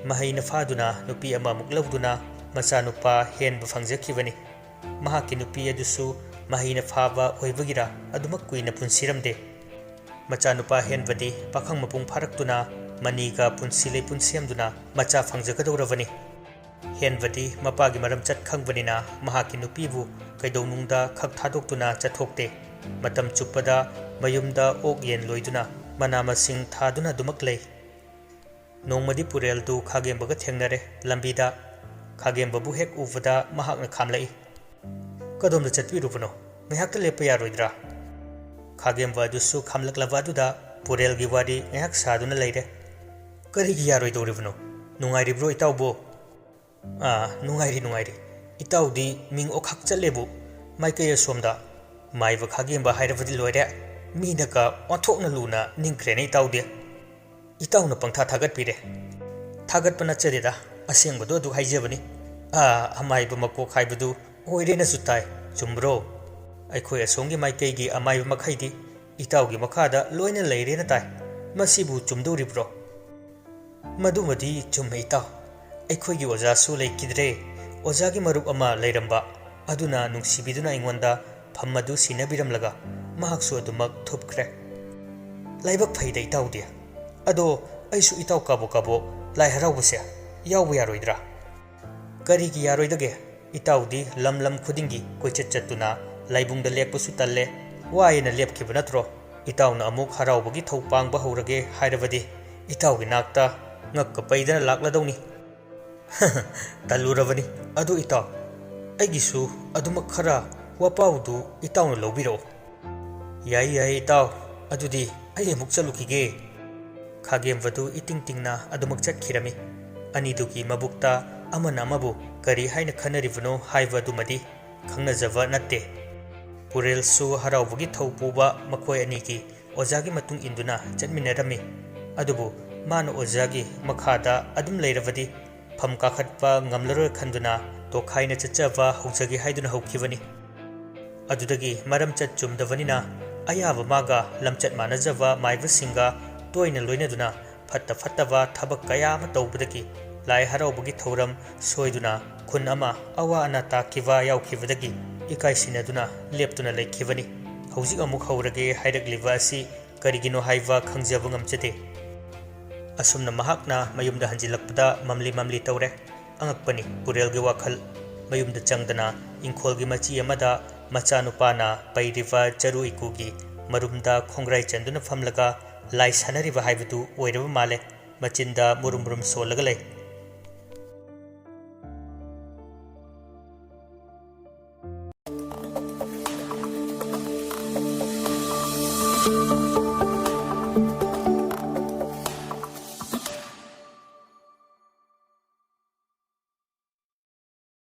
ꯃꯍꯩꯅ ꯐꯥꯗꯨꯅ ꯅꯨꯄꯤ ꯑꯃꯃꯨꯛ ꯂꯧꯗꯨꯅ ꯃꯆꯥꯅꯨꯄꯥ ꯍꯦꯟꯕ ꯐꯪꯖꯈꯤꯕꯅꯤ꯫ ꯃꯍꯥꯛꯀꯤ ꯅꯨꯄꯤ ꯑꯗꯨꯁꯨ ꯃꯍꯩꯅ ꯐꯥꯕ ꯑꯣꯏꯕꯒꯤꯔ ꯑꯗꯨꯃꯛ ꯀꯨꯏꯅ ꯄꯨꯟꯁꯤꯔꯝꯗꯦ꯫ ꯃꯆꯥꯅꯨꯄꯥ ꯍꯦꯟꯕꯗꯤ ꯄꯥꯈꯪ ꯃꯄꯨꯡ ꯐꯥꯔꯛꯇꯨꯅ ꯃꯅꯤꯒ ꯄꯨꯟꯁꯤ ꯂꯩꯄꯨꯟ ꯁꯦꯝꯗꯨꯅ ꯃꯆꯥ ꯐꯪꯖꯒꯗꯧꯔꯕꯅꯤ꯫ ꯍꯦꯟꯕꯗꯤ ꯃꯄꯥꯒꯤ ꯃꯔꯝꯆꯠ ꯈꯪꯕꯅꯤꯅ ꯃꯍꯥꯛꯀꯤ ꯅꯨꯄꯤꯕꯨ ꯀꯩꯗꯧꯅꯨꯡꯗ ꯈꯛ ꯊꯥꯗꯣꯛꯇꯨꯅ ꯆꯠꯊꯣꯛꯇꯦ꯫ ꯃꯇꯝ ꯆꯨꯞꯄꯗ ꯃꯌꯨꯝꯗ ꯑꯣꯛ ꯌꯦꯟ ꯂꯣꯏꯗꯨꯅ ꯃꯅꯥ ꯃꯁꯤꯡ ꯊꯥꯗꯨꯅ ꯑꯗꯨꯃꯛ ꯂꯩ꯫ ꯅꯣꯡꯃꯗꯤ ꯄꯨꯔꯦꯜꯗꯨ ꯈꯥꯒꯦꯝꯕꯒ ꯊꯦꯡꯅꯔꯦ ꯂꯝꯕꯤꯗ꯫ ꯈꯥꯒꯦꯝꯕꯕꯨ ꯍꯦꯛ ꯎꯕꯗ ꯃꯍꯥꯛꯅ ꯈꯥꯝꯂꯛꯏ꯫ "ꯀꯗꯣꯝꯗ ꯆꯠꯄꯤꯔꯨꯕꯅꯣ? ꯉꯥꯏꯍꯥꯛꯇ ꯂꯦꯞꯄ ꯌꯥꯔꯣꯏꯗ꯭ꯔꯥ?" ꯈꯥꯒꯦꯝꯕ ꯑꯗꯨꯁꯨ ꯈꯥꯝꯂꯛꯂꯕ ꯑꯗꯨꯗ ꯄꯨꯔꯦꯜꯒꯤ ꯋꯥꯔꯤ ꯉꯥꯏꯍꯥꯛ ꯁꯥꯗꯨꯅ ꯂꯩꯔꯦ꯫ "ꯀꯔꯤꯒꯤ ꯌꯥꯔꯣꯏꯗꯧꯔꯤꯕꯅꯣ? ꯅꯨꯡꯉꯥꯏꯔꯤꯕ꯭ꯔꯣ ꯏꯇꯥꯎꯕꯨ?" "ꯑꯥ, ꯅꯨꯡꯉꯥꯏꯔꯤ, ꯅꯨꯡꯉꯥꯏꯔꯤ꯫ ꯏꯇꯥꯎꯗꯤ ꯃꯤꯡ ꯑꯣꯈꯥꯛ ꯆꯠꯂꯦꯕꯨ, ꯃꯥꯏꯀꯩ ꯑꯁꯣꯝꯗ ꯃꯥꯏꯕ ꯈꯥꯒꯦꯝꯕ ꯍꯥꯏꯔꯕꯗꯤ ꯂꯣꯏꯔꯦ꯫ ꯃꯤꯅꯒ ꯑꯣꯟꯊꯣꯛꯅ ꯂꯨꯅ ꯅꯤꯡꯈ꯭ꯔꯦꯅꯦ ꯏꯇꯥꯎꯗꯤ꯫ ꯏꯇꯥꯎꯅ ꯄꯪꯊꯥ ꯊꯥꯒꯠꯄꯤꯔꯦ꯫" "ꯊꯥꯒꯠꯄ ꯅꯠꯆꯗꯦꯗ, ꯑꯁꯦꯡꯕꯗꯣ ꯑꯗꯨ ꯍꯥꯏꯖꯕꯅꯤ꯫ ꯑꯥ, ꯑꯃꯥꯏꯕ ꯃꯀꯣꯛ ꯍꯥꯏꯕꯗꯨ ꯑꯣꯏꯔꯦꯅꯁꯨ ꯇꯥꯏ, ꯆꯨꯝꯕ꯭ꯔꯣ?" "ꯑꯩꯈꯣꯏ ꯑꯁꯣꯝꯒꯤ ꯃꯥꯏꯀꯩꯒꯤ ꯑꯃꯥꯏꯕ ꯃꯈꯩꯗꯤ ꯏꯇꯥꯎꯒꯤ ꯃꯈꯥꯗ ꯂꯣꯏꯅ ꯂꯩꯔꯦꯅ ꯇꯥꯏ꯫ ꯃꯁꯤꯕꯨ ꯆꯨꯝꯗꯧꯔꯤꯕ꯭ꯔꯣ?" "ꯃꯗꯨꯃꯗꯤ ꯆꯨꯝꯃꯦ ꯏꯇꯥꯎ꯫ ꯑꯩꯈꯣꯏꯒꯤ ꯑꯣꯖꯥꯁꯨ ꯂꯩꯈꯤꯗ꯭ꯔꯦ꯫ ꯑꯣꯖꯥꯒꯤ ꯃꯔꯨꯞ ꯑꯃ ꯂꯩꯔꯝꯕ ꯑꯗꯨꯅ ꯅꯨꯡꯁꯤꯕꯤꯗꯨꯅ ꯑꯩꯉꯣꯟꯗ ꯐꯝ ꯑꯗꯨ ꯁꯤꯟꯅꯕꯤꯔꯝꯂꯒ ꯃꯍꯥꯛꯁꯨ ꯑꯗꯨꯃꯛ ꯊꯨꯞꯈ꯭ꯔꯦ꯫ "ꯂꯥꯏꯕꯛ ꯐꯩꯗ ꯏꯇꯥꯎꯗꯤ꯫ ꯑꯗꯣ ꯑꯩꯁꯨ ꯏꯇꯥꯎ ꯀꯥꯕꯣꯛ ꯀꯥꯕꯣꯛ ꯂꯥꯏ ꯍꯔꯥꯎꯕꯁꯦ ꯌꯥꯎꯕ ꯌꯥꯔꯣꯏꯗ꯭ꯔꯥ?" "ꯀꯔꯤꯒꯤ ꯌꯥꯔꯣꯏꯗꯒꯦ? ꯏꯇꯥꯎꯗꯤ ꯂꯝ ꯂꯝ ꯈꯨꯗꯤꯡꯒꯤ ꯀꯣꯏꯆꯠ ꯆꯠꯇꯨꯅ ꯂꯥꯏꯕꯨꯡꯗ ꯂꯦꯛꯄꯁꯨ ꯇꯜꯂꯦ, ꯋꯥꯏꯌꯦꯅ ꯂꯦꯞꯈꯤꯕ ꯅꯠꯇ꯭ꯔꯣ? ꯏꯇꯥꯎꯅ ꯑꯃꯨꯛ ꯍꯔꯥꯎꯕꯒꯤ ꯊꯧ ꯄꯥꯡꯕ ꯍꯧꯔꯒꯦ ꯍꯥꯏꯔꯕꯗꯤ ꯏꯇꯥꯎꯒꯤ ꯅꯥꯛꯇ ꯉꯛꯀ ꯄꯩꯗꯅ ꯂꯥꯛꯂꯗꯧꯅꯤ꯫" "ꯇꯜꯂꯨꯔꯕꯅꯤ꯫ ꯑꯗꯨ ꯏꯇꯥꯎ, ꯑꯩꯒꯤꯁꯨ ꯑꯗꯨꯃꯛ ꯈꯔ ꯋꯥꯄꯥꯎꯗꯨ ꯏꯇꯥꯎꯅ ꯂꯧꯕꯤꯔꯛꯑꯣ꯫" "ꯌꯥꯏ ꯌꯥꯏ ꯏꯇꯥꯎ, ꯑꯗꯨꯗꯤ ꯑꯩ ꯑꯃꯨꯛ ꯆꯠꯂꯨꯈꯤꯒꯦ꯫" ꯈꯥꯒꯦꯝꯕꯗꯨ ꯏꯇꯤꯡ ꯇꯤꯡꯅ ꯑꯗꯨꯃꯛ ꯆꯠꯈꯤꯔꯝꯃꯤ꯫ ꯑꯅꯤꯗꯨꯒꯤ ꯃꯕꯨꯛꯇ ꯑꯃꯅ ꯑꯃꯕꯨ ꯀꯔꯤ ꯍꯥꯏꯅ ꯈꯟꯅꯔꯤꯕꯅꯣ ꯍꯥꯏꯕ ꯑꯗꯨꯃꯗꯤ ꯈꯪꯅꯖꯕ ꯅꯠꯇꯦ꯫ ꯄꯨꯔꯦꯜꯁꯨ ꯍꯔꯥꯎꯕꯒꯤ ꯊꯧ ꯄꯨꯕ ꯃꯈꯣꯏ ꯑꯅꯤꯒꯤ ꯑꯣꯖꯥꯒꯤ ꯃꯇꯨꯡ ꯏꯟꯗꯨꯅ ꯆꯠꯃꯤꯟꯅꯔꯝꯃꯤ꯫ ꯑꯗꯨꯕꯨ ꯃꯥꯅ ꯑꯣꯖꯥꯒꯤ ꯃꯈꯥꯗ ꯑꯗꯨꯝ ꯂꯩꯔꯕꯗꯤ ꯐꯝ ꯀꯥꯈꯠꯄ ꯉꯝꯂꯔꯣꯏ ꯈꯟꯗꯨꯅ ꯇꯣꯈꯥꯏꯅ ꯆꯠꯆꯕ ꯍꯧꯖꯒꯦ ꯍꯥꯏꯗꯨꯅ ꯍꯧꯈꯤꯕꯅꯤ꯫ ꯑꯗꯨꯗꯒꯤ ꯃꯔꯝꯆꯠ ꯆꯨꯝꯗꯕꯅꯤꯅ ꯑꯌꯥꯕ ꯃꯥꯒ ꯂꯝꯆꯠ ꯃꯥꯟꯅꯖꯕ ꯃꯥꯏꯕꯁꯤꯡꯒ ꯇꯣꯏꯅ ꯂꯣꯏꯅꯗꯨꯅ ꯐꯠꯇ ꯐꯠꯇꯕ ꯊꯕꯛ ꯀꯌꯥ ꯑꯃ ꯇꯧꯕꯗꯒꯤ ꯂꯥꯏ ꯍꯔꯥꯎꯕꯒꯤ ꯊꯧꯔꯝ ꯁꯣꯏꯗꯨꯅ ꯈꯨꯟ ꯑꯃ ꯑꯋꯥ ꯑꯅꯥ ꯇꯥꯈꯤꯕ ꯌꯥꯎꯈꯤꯕꯗꯒꯤ ꯏꯀꯥꯏꯁꯤꯟꯅꯗꯨꯅ ꯂꯦꯞꯇꯨꯅ ꯂꯩꯈꯤꯕꯅꯤ꯫ ꯍꯧꯖꯤꯛ ꯑꯃꯨꯛ ꯍꯧꯔꯒꯦ ꯍꯥꯏꯔꯛꯂꯤꯕ ꯑꯁꯤ ꯀꯔꯤꯒꯤꯅꯣ ꯍꯥꯏꯕ ꯈꯪꯖꯕ ꯉꯝꯖꯗꯦ꯫ ꯑꯁꯨꯝꯅ ꯃꯍꯥꯛꯅ ꯃꯌꯨꯝꯗ ꯍꯟꯖꯤꯜꯂꯛꯄꯗ ꯃꯝꯂꯤ ꯃꯝꯂꯤ ꯇꯧꯔꯦ꯫ ꯑꯉꯛꯄꯅꯤ ꯄꯨꯔꯦꯜꯒꯤ ꯋꯥꯈꯜ꯫ ꯃꯌꯨꯝꯗ ꯆꯪꯗꯅ ꯏꯪꯈꯣꯜꯒꯤ ꯃꯆꯤ ꯑꯃꯗ ꯃꯆꯥꯅꯨꯄꯥꯅ ꯄꯩꯔꯤꯕ ꯆꯔꯨ ꯏꯀꯨꯒꯤ ꯃꯔꯨꯝꯗ ꯈꯣꯡꯒ꯭ꯔꯥꯏ ꯆꯟꯗꯨꯅ ꯐꯝꯂꯒ ꯂꯥꯏ ꯁꯥꯟꯅꯔꯤꯕ ꯍꯥꯏꯕꯗꯨ ꯑꯣꯏꯔꯕ ꯃꯥꯜꯂꯦ꯫ ꯃꯆꯤꯟꯗ ꯃꯨꯔꯨꯝ ꯃꯨꯔꯨꯝ ꯁꯣꯜꯂꯒ ꯂꯩ꯫